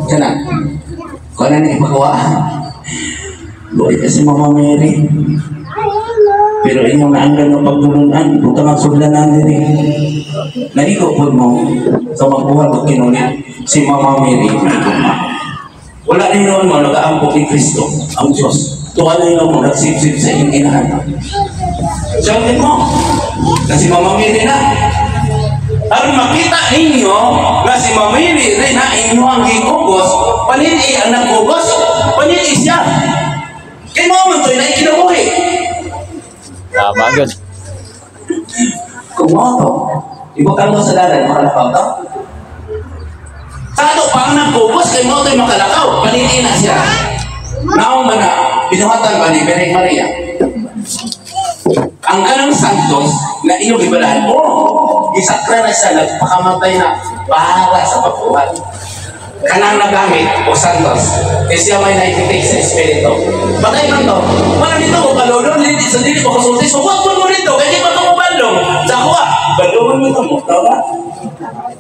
Kana. Kung ano na ipagawa. Luoy kasi Mama Mary. Pero inyong naanggan ng pagtulunan, buta nga sudlanan diri. Naigo po mo sa magbuhat o kinulit si Mama Mary. Naigo na. Wala din noon mo nag-aampo kay Kristo, ang Diyos. Tuwa na yun mo, nagsipsip sa inyong inahan. Sabi mo, na si Mama Mary na. Aron makita ninyo nga si Mama Mary rin na inyo ang gigugos, panili ang nagugos, panili siya. Kay mo man to'y naikinabuhi. Tama gud. Kung mo to, ibutang mo sa dalan, makalakaw to. Sa ato pa ang nagugos, kay mo to'y makalakaw, panili na siya. Naong man na, binuhatan ba ni Birheng Maria? Ang kanang santos na iyong ibalaan, oh, gisakra na siya, nagpakamatay na para sa pagbuhat. Kanang nagamit o santos, eh siya may naititik sa espiritu. Patay man to, wala nito ko kalodon, dili sa dili ko kasulti, sugot mo mo rito, kaya di pa ito mo bandong. Sa ako ah, bandungan mo ito mo, tama?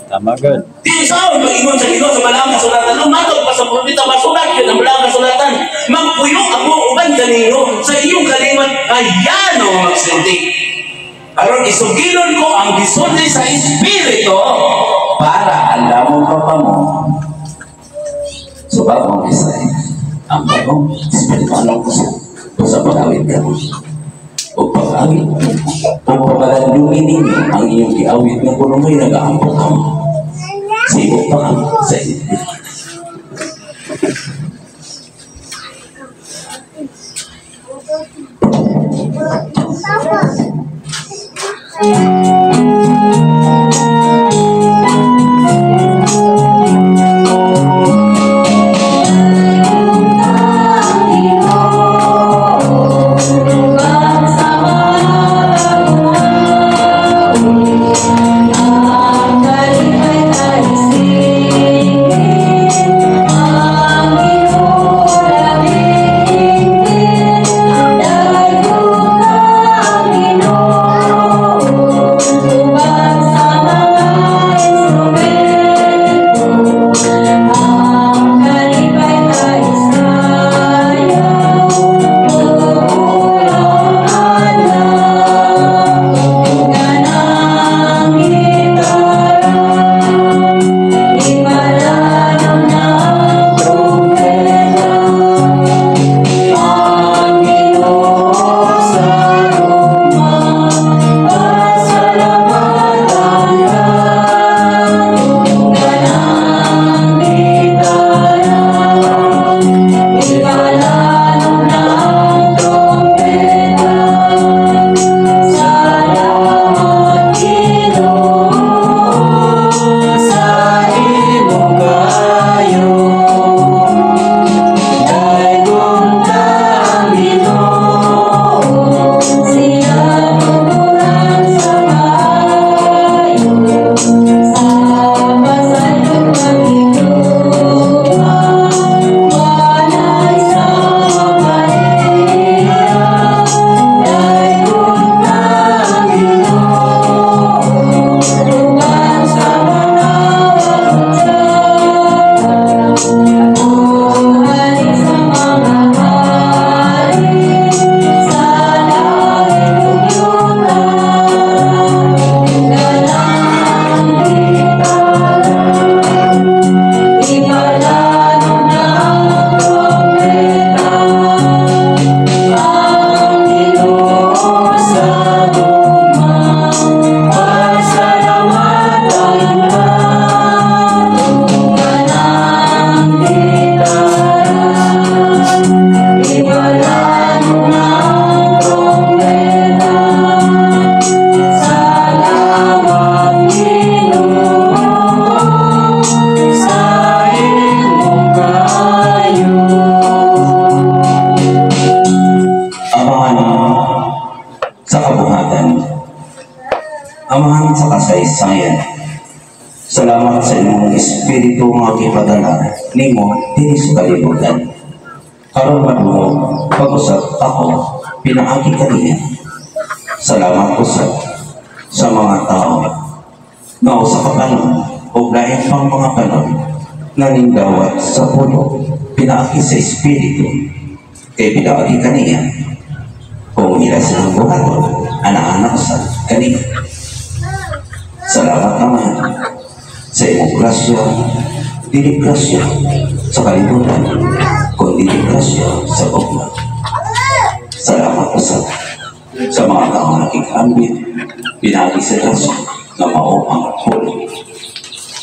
Tama gud. Di sa mag-ingon sa Ginoo sa balaang kasulatan. Lumatog pa sa propeta, masulat yun ang balaang kasulatan. Magpuyo ako uban kanino sa iyong kalimat kayano magsulti. Aron isugilon ko ang gisulti sa espiritu para alamon pa pa mo. So bagong Israel, ang bagong espiritu anong ko siya. Sa pag-awit ka mo. O pag-awit, o pagbalandungin ninyo ang iyong giawit na kuno may nag-aampok ka mo. Sibo pa ka sa inyo. Ang kalipay ay singin. Espiritu nga gipadala nimo dinhi sa kalibutan. Karon madungog pag-usab ako pinaagi kaniya. Salamat usab sa mga tao nga usa ka panon o lain pang mga panon nga ningdawat sa pulong pinaagi sa Espiritu kay pinaagi kaniya. Kung ila silang buhaton, ana-ana usab kaniya. Salamat naman sa imong grasya, dili grasya sa kalibutan, kundi grasya sa gugma. Salamat usab sa mga taong nakikambit, pinaagi sa grasya nga mao ang pulong.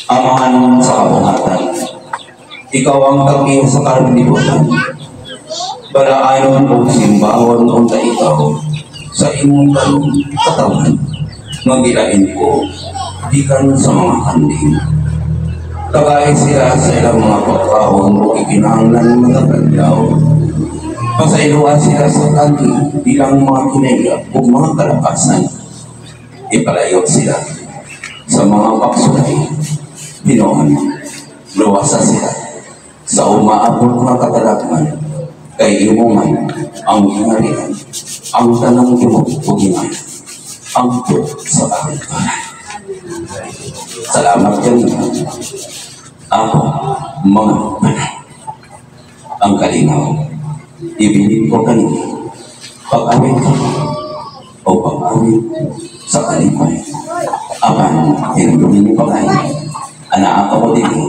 Amahan sa kabuhatan, ikaw ang tag-iya sa kalibutan. Balaanon o simbahon unta ikaw sa imong karong katawan, nga gilain ko gikan sa mga kanding. Tagay sila sa ilang mga pagkaon o ikinahanglan matagladlaw. Pasayloan sila sa kanding bilang mga kinaiya o mga kalakasan. Ipalayo sila sa mga pagsulay. Hinoon, luwasa sila sa umaabot nga katalagman kay imo man ang gingharian, ang tanang imo o ginay, ang sa kahangturan. Salamat kanina. Ako, mga banal. Ang kalinaw, ibilin ko kanina. Pag-awit ka o pag-awit sa kalipay. Apan, hinulumin niyo pa kayo. Anaa ko dili,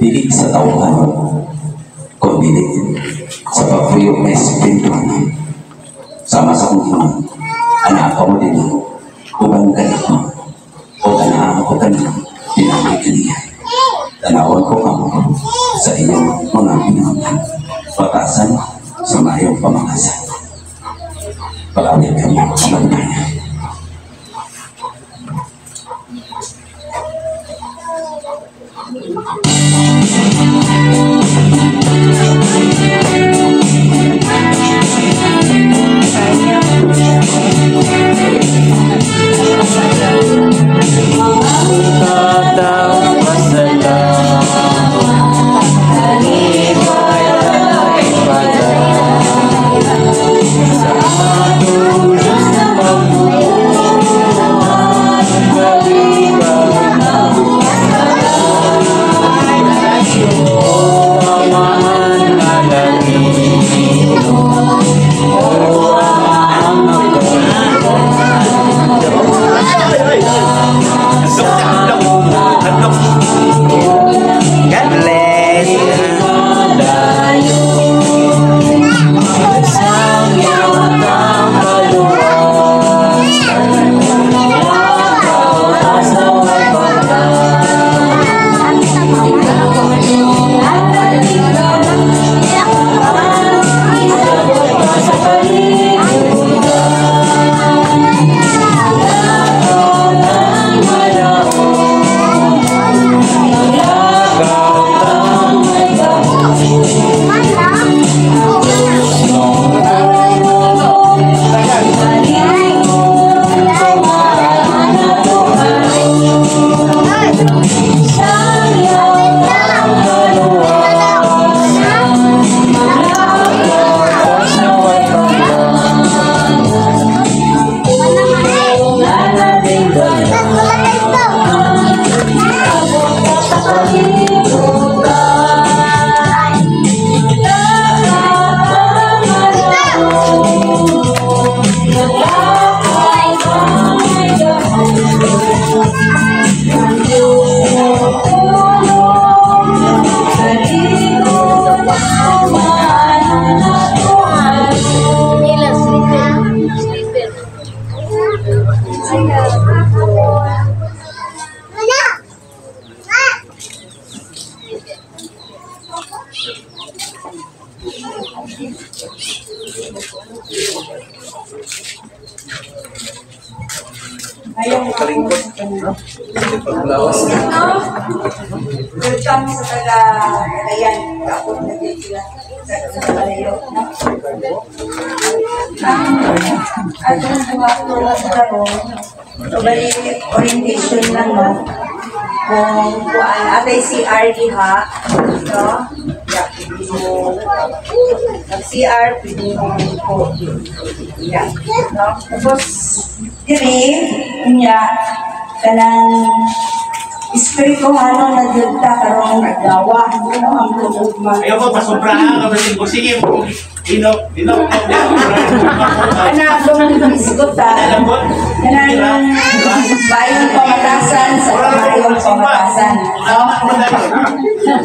dili sa tawhan, kundi sa pagpuyok na Espiritu. Sama sa kong ina, anaa ko dili, uban kanako, o anaa ko kanina, pinamay kaniya. Tanawon ko kamo sa inyong mga pinangalan, batasan sa mayong pamakasan. Palawin kami kamantayan. Welcome sa taga Cagayan. Kaapot na din sila sa Kalayo. Atong buhaton karon, so bali orientation lang, no. Kung kuan atay CR diha, no? Ya, pwede mo mag CR, pwede mo po. Ya, no? Tapos diri unya kanang espirituhano na jud ta karong adlaw, no, ang ugma. Ayaw ko, pasobrahan ka ba? Sige, inok, inok. Ana akong isgot ta. Kanang bayong pamatasan sa bayong pamatasan. No?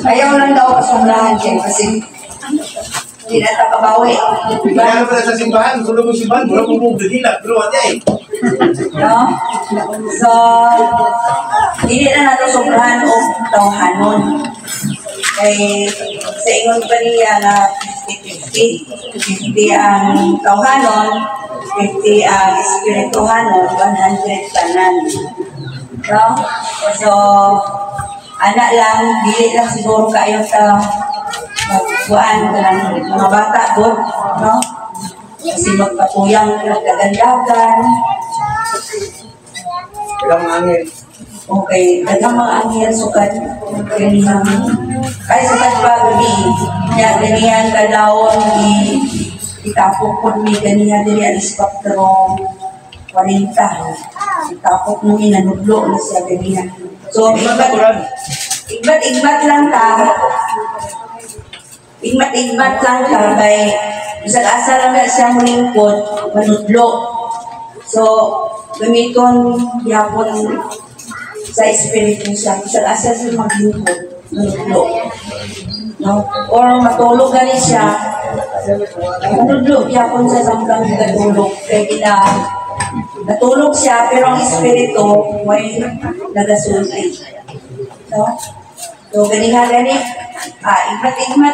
Ayaw lang daw kasobrahan kay kasi hindi na ta kabawi. Diba? Kaya pala sa simbahan, gulo mo simbahan, gulo mo mong gagila, pero wala eh. No? So, hindi na nato sobrahan o tawhanon. Kay sa ingon pa niya na 50-50. 50 ang tawhanon, 50 ang espirituhanon, 100 tanan. No? So, ana lang, dili lang siguro kayo ta magkuan ng mga bata god, no? Kasi magpapuyang nagdagandagan. Ilang angel. Okay, daghang mga anghel sukad ganihang ay sukad pa gabi nya ganihan kadawon gi itapok pod mi ganihan diri alas 4:40, itapok mo ni nanudlo na siya ganihan. So igmat igmat igmat lang ta, igmat igmat lang ta kay bisag asa lang na siya mulingkod manudlo. So gamiton gyapon sa espiritu siya, bisag asa siya maglingkod manudlo, no? Or matulog gani siya, manudlo gyapon siya samtang nagatulog kay gina natulog siya pero ang espiritu may nagasulti, no? So ganiha gani igmat igmat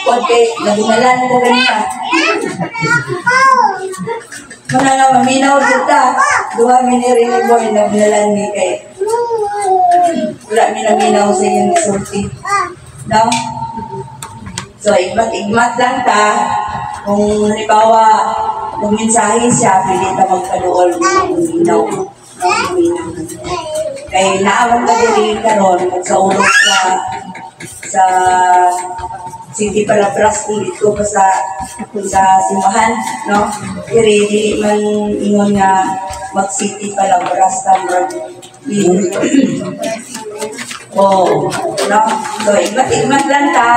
kod kay nagunalan ko ganiha. Muna nga maminaw jud ta, duha mi ni Rini Boy nagnalan mi kay wala mi naminaw sa iyang sulti, no? So igmat-igmat lang ta. Kung halimbawa magmensahe siya, pwede ta magpaduol maminaw, no? Maminaw. Kay naaman ka diri karon magsaulog sa City Palabras kung dito pa sa simbahan, no? Diri dili man ingon nga mag City Palabras ta murag oh, no? So igmat-igmat lang ta.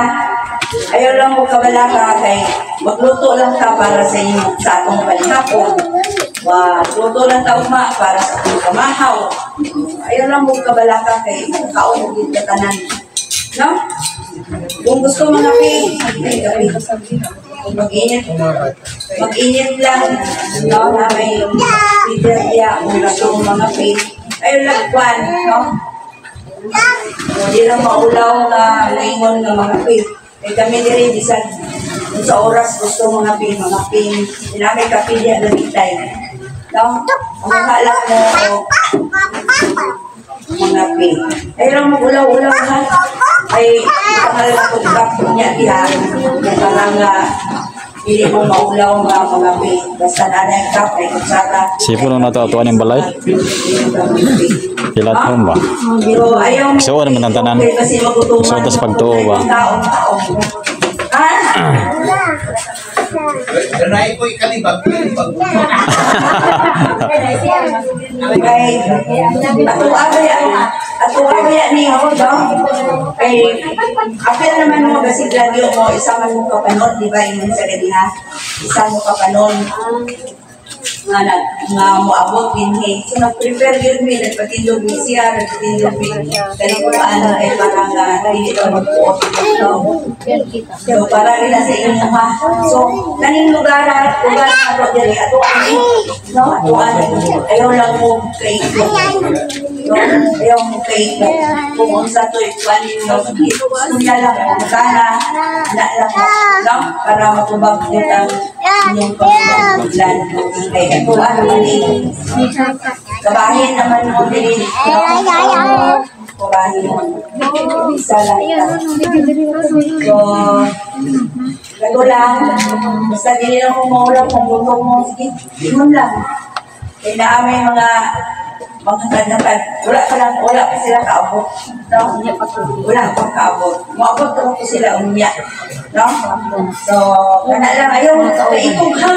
Ayaw lang mo kabalaka kay magluto lang ta para sa inyo sa atong panihapon. Magluto lang ta ugma para sa atong kamahaw. Ayaw lang mo kabalaka kay kaon gid ka tanan, no? Kung gusto mga kape, ay kape. Mag-init. Mag-init lang, no? Na may Peter diya kung gusto mga kape. Ayaw lang kwan, no? Hindi lang maulaw na naingon ng mga kape. Eh kami diri bisan sa oras gusto mga kape, mga kape. Pinamay kape diya gamitay. No? Ang lang mo mga kape. Ayaw lang mag-ulaw-ulaw ha. Ay, pangalan ko kap niya diha. Parang hindi mo maulaw nga mga kape. Basta na na yung cup, ay kutsara. Sipo nung natutuan yung balay? Pilat home ba? Pero ayaw mo. Gusto naman ang tanan. Kasi magutuman. Gusto tas pagtuo ba? Taong-taong. Ha? Ganay ko ikalibag, kalibag. Kay ato abaya ni no? Kay apil naman mo basig radio mo isa man mo kapanon, di ba ingon sa ganiha? Isa mo kapanon nga nag nga moabot dinhi. So nag-prepare yun mi, nagpatindog mi siya, nagpatindog mi kalikuan kay para nga dili ka magpuot, no? So para nila sa inyo ha. So kaning lugar lugar ato diri ato ani, no? Ato ani ayaw lang mo kay, no? Ayaw mo kay kung unsa to ikuan ninyo, istorya lang kana na lang, no? Para matubag gyud ang inyong pagbulan kay ato naman eh. Kabahin naman mo diri, no? Kabahin mo. Isa lang ta. So, gato lang. Basta dili lang kung maulam, kung gutom mo, sige, ingon lang. Kaya na may mga Maghatag-hatag. Wala pa lang, wala pa sila kaabot. No? Wala pa kaabot. Moabot pa ko sila unya. No? So, kana lang ayaw kaikog ha.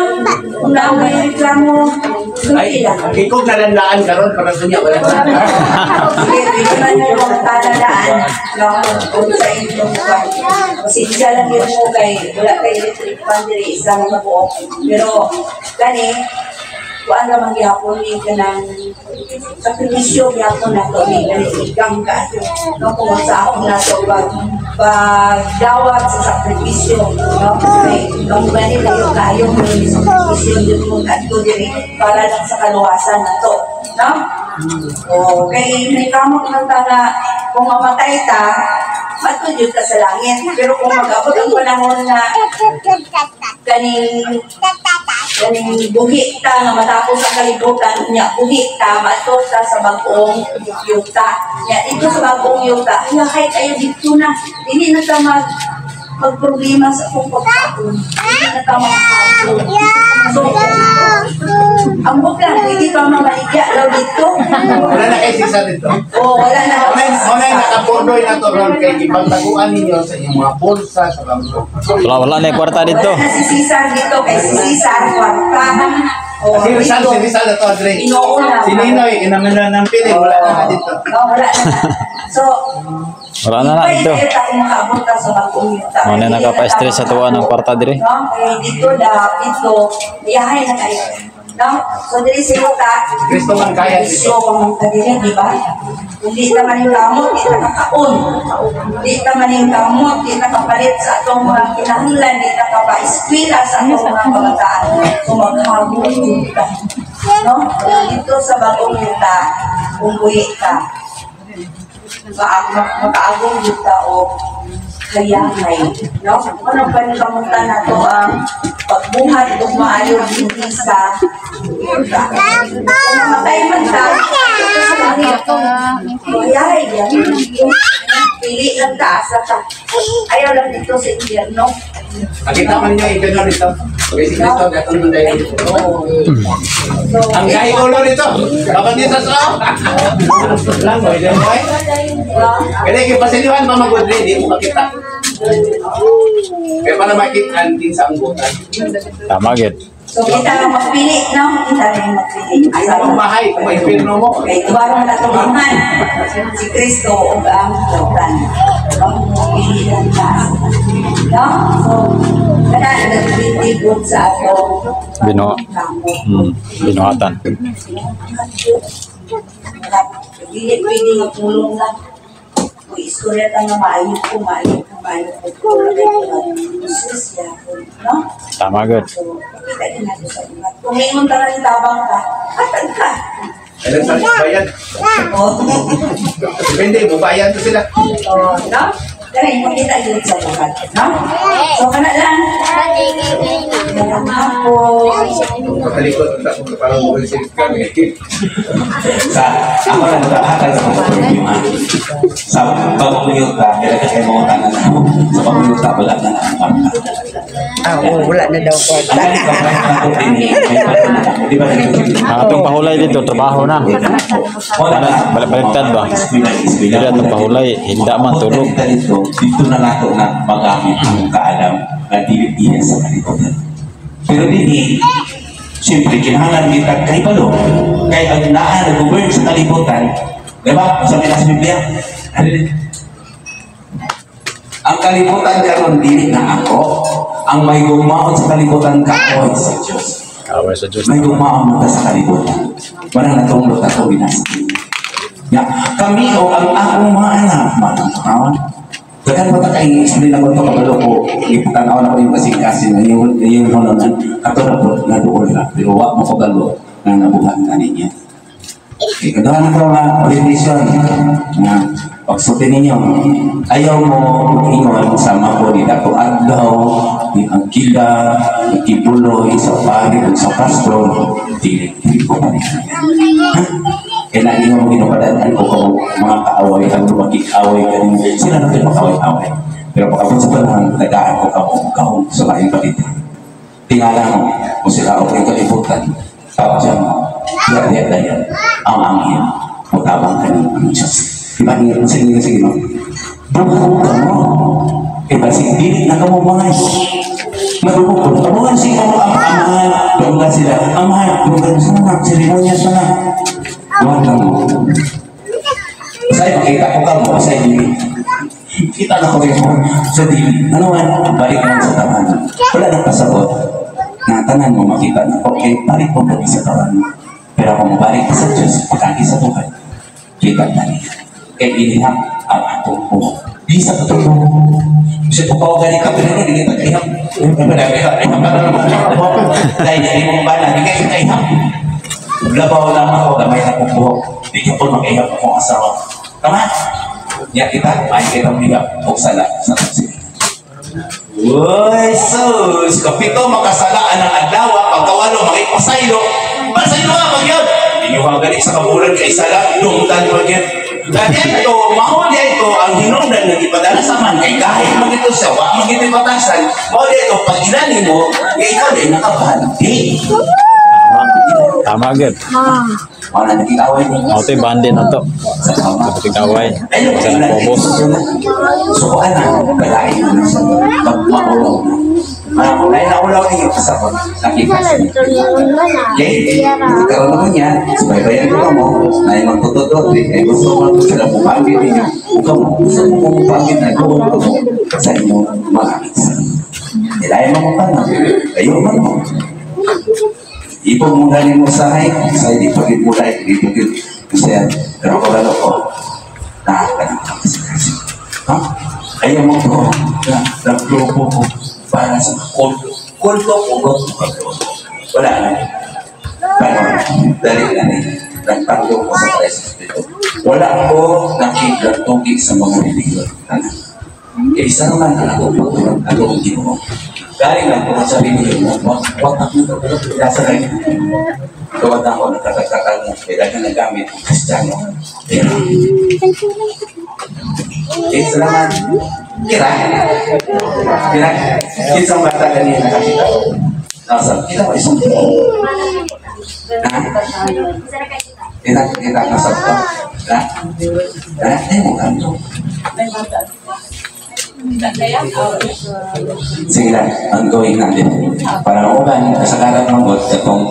Kung naa may reklamo, Ay, sulti lang. ikaw nalandaan karon para sa niya wala. Sige, pwede man yung mga taladaan, no? Kung sa inyong buwan. Pasensya lang yun mo kay wala kay electric fan diri isa mga buok. Pero gani, kuan ra man gyapon ni kanang sakripisyo gyapon nato ni gani ikang ka, no, kung sa akong nato pag pagdawat sa sakripisyo, no, kay ang gani kayo kayo mo ni sakripisyo jud mo kadto diri para lang sa kaluwasan nato, no? O kay may kamot man ta nga kung mamatay ta, matudyo ta sa langit, pero kung mag-abot ang panahon na kaning kaning buhi ta nga matapos ang kalibutan nya, buhi ta, maadto ta sa bag-ong yuta. Nya dito sa bag-ong yuta, hayahay kayo dito na, dili na ta magproblema sa akong pagkaon, dili na ta magkaon. So ang lang hindi pa mamaligya daw dito. Wala na kay sisa dito. O wala na. Wala na nakapordoy na to ron kay ipagtaguan ninyo sa inyong mga bulsa sa mga Wala, wala na yung kwarta dito. Wala na si Cesar dito kay si Cesar kwarta. O, Si Rizal, dito, si Rizal na to, Andre. Inuuna. Si Ninoy, inaman na ng piling, wala na nga dito. Oh, wala na. So, Wala na na dito. Hindi tayo makaabot ta sa bagong yuta. Wala na nakapa-stress sa tuwa ng kwarta diri. No? Kaya dito da, dito, iyahay na kayo. No? So, diri sa yuta, Kristo man kaya dito. Kristo man ka diri, di ba? Hindi ta man yung kamot, di ta kakaon. Di ta man yung kamot, di ta kapalit sa atong mga kinahanglan, di ta kapa-eskwela sa atong mga kabataan. So, maghabol jud ka. No? Pero dito sa bagong yuta, kung buhi ka, makaagong jud ka o hayahay. No? Ano pa ni kamusta na to ang pagbuhat ug maayo dinhi sa yuta. Kung mamatay man ta, sa langit. Hayahay yan. Pili lang ta, asa ka. Ayaw lang dito sa impyerno. Nakita man ninyo, ikaw dito. Okay, si Kristo, gatong doon dahil. So, Ang gay ulo nito. Kapag dito sa lang, boy, boy. Kaya kipasiliwan pa magudri, di mo makita. Kaya para makita din sa anggutan. Tama gid. So kita ang magpili, no? Kita rin magpili. Asa Ang ka. bahay, kung may impirno mo. Kay tuwarong natulungan si Kristo ug ang Satan. Ang pili lang ta. No? So, kana nagtitigod sa ato. Bino. Binuhatan. Dili pwede nga pulong lang. Kung istorya ta nga maayo ko, maayo ko, maayo ko. Sus, yapon. No? Tama gid. So, makita din natin sa buhat. Kung ingon ka rin tabang ka, hatag ka. Kailan sa bayan? Oh. Depende, bubayan to sila. So, no? Kaya makita din sa buhat. No? So, kana lang. Magandang hapon. Patalikod, parang buhay sila kami. Sa ako lang naghahatag sa mga overview ha. Sa bagong yuta, kaya kasi mga tanan na. Sa bagong yuta, wala na ang kwarta. Ah, oo, wala na daw kwarta. Ang galing ka pa din eh, may kwarta na ako. Di ba nagiging- Ang atong pahulay dito, trabaho na. Wala na. Baliktad ba? Eskwela, eskwela. Dili atong pahulay, hinda man tulog. Dito, dito, dito na nato na magamit ang kaalam na dili iya sa kalibutan. Pero dinhi, siyempre, kinahanglan kita kay balo. Kay ang naa nag-govern sa kalibutan, di ba? Sa sa Biblia, ang kalibutan karon dili na ako. Ang may gumaon sa kalibutan kaaway sa Diyos. Kaaway sa Diyos. May gumaon man ta sa kalibutan. Wala natunglo ta ko binasa. Ya, kami o ang akong mga anak, matanawan. Daghan pa ta kay explain ako ito kabalo ko, ipatanaw na ko yung kasing-kasing na yung yung hono na kato na po na doon ra, pero wa mo kabalo na nabuhat ka ninyo. Okay, kagawa na ko nga orientation na pagsulti ninyo. Ayaw mo ingon sama ko ni Dato Adlaw, ni Angkila, ni Kibuloy, sa pari, ug sa pastor, dili, dili ko pa niya. Kaya lagi mo ginupadaan ko kamo mga kaaway, ang makikaway kanin, sila na kayo makaway-away. Pero pagkabot sa panahon, tagaan ko kamo, kaon sa laing balita. Tingala mo, kung sila o kalibutan, tawag siya mo. Diya dayon ang anghel mutabang kaninyo ang Diyos. Diba niyo sa inyo sa Ginoo? Dugog ka mo. Iba si dili na kamo mga madugog ko. Kamuhan si mo ang amahan. Dunggan sila. Amahan. Dunggan sila na. Seremonya sila. Buwan ka mo. Say, makita ko ka mo. Say, dili. Kita na ko rin mo. Sa dili. Ano man? Balik mo sa tawanan. Wala nang pasabot. Na tanan mo makita na. Okay, balik mo pa sa tawanan. Pero kung balik ka sa Diyos, pagkaki sa buhay, kita na niya. Kaya inihap ang atong buhok. Di sa katong buhok. Kasi kung gani ka, pero hindi kita ihap. Dahil sa imong bana, di kayo kaihap. Labaw lang ako, gamay na kong buhok. Di ka po makaihap akong asawa. Tama? Niya kita, may kitang bigap o sala sa tubsig. Uy, sus! Kapito, makasalaan ang adlaw, pagkawalo, makipasaylo. Pasaylo ka, magyod! Inyo ka galit sa kabulan kay sala, dungtan magyod. Dahil ito, mao ito ang hinungdan nga gipadala sa man kay kahit magito siya, wa magito batasan, mao ito pag inani mo, kay ikaw din nakabandi. Tama gyud. Wala nakikaway niyo. Ako to'y bandi na to. Sa tama. Sa kaway. Sa nagpobos. So, ana, balain mo na siya. Magmaulaw na. Maulaw na ulaw ninyo kasabot. Nakita siya. Okay? Karoon naman niya, subaybayan ko mo, na yung magtutudot, eh, gusto mo sila mupangit ninyo. Huwag mo, gusto mo mupangit na gawin ko mo sa inyong mga minsan. Nilayan mo pa na, kayo man mo. Ipon mo galing mo sa hay, sa hindi pagit mo dahil, hindi pagit mo siya. Pero ko lalo ko, nakakalang kasi. Ha? Ayaw mo ko, naglupo ko para sa kulto. Kulto ko, kulto. Wala na. Pero, dali na ni, nagpanglo ko sa Kristo dito. Wala ko nakikatugi sa mga religion. Kaya isa naman ang ako pagtulog, ako ang Ginoo. Galing lang ko sa religion mo, watak mo ito, pero nasa kayo. Tuwad na ako, nagkakakakal mo, kaya na nagamit ang Kristiyano. Pero, eh, salamat. Kira. Kira. Isang bata kanina nakakita ko. Nasa, kita ko isang tao. Ha? Kita, kita, nasa ko. Ha? Ha? Eh, mukha mo. Sige lang, ang gawin natin. Para uban, kasagaran ng God, itong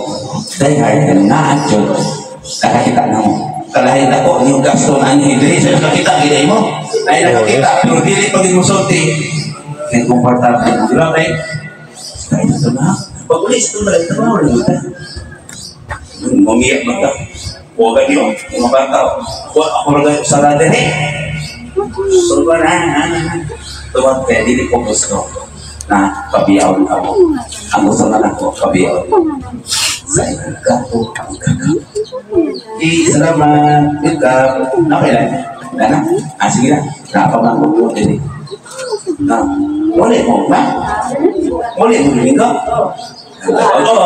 die hard, na naanjod, nakakita na mo. Kalahin ako, yung gasto na ang hidri, so nakakita, gilay mo. Ay nakakita, pero dili pa din mo sulti. Kaya komportable, di ba, pre? Kaya ito na. Pag uli sa itong balay, trabaho lang ito. Mamiyak man ka. Huwag ganyo, yung mga bata. Ako rin kayo sa radar eh. So ba na, tuwag kaya dili ko gusto na pabiyaon ako. Ang gusto na lang ko, pabiyaon. Sa ilang gato, ang gagaw. Eh, salamat. Good luck. Okay lang. Wala na. Ah, sige na. Napamanggo ko din eh. Na, muli mo ba? Muli mo din ko? Oo.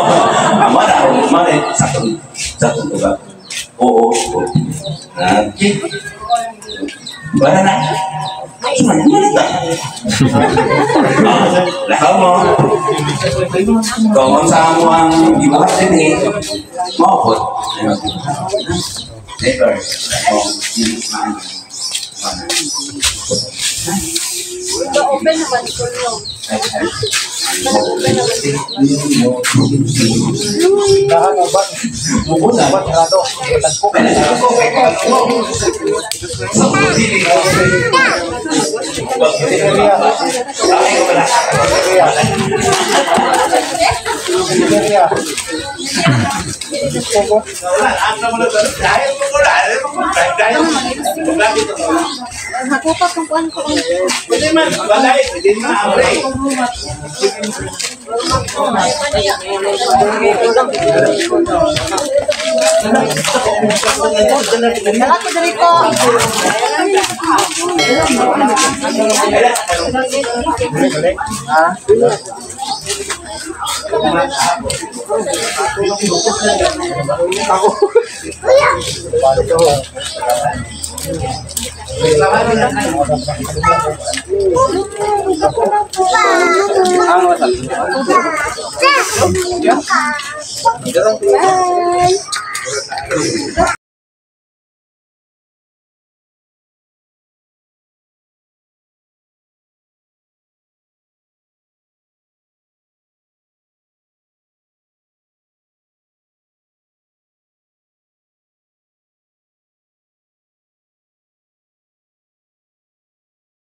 Ama na ako. Mali. Sakto. Sakto ba? Oo. Okay. Wala na. Ay, man, wala na. Lakaw mo. Kung saan mo ang ibuhat din eh, maupot. Never. Open naman ito no. Hakupa kung kuan ko. Pwede man, balay, pwede man, amre. Dala ko diri ko.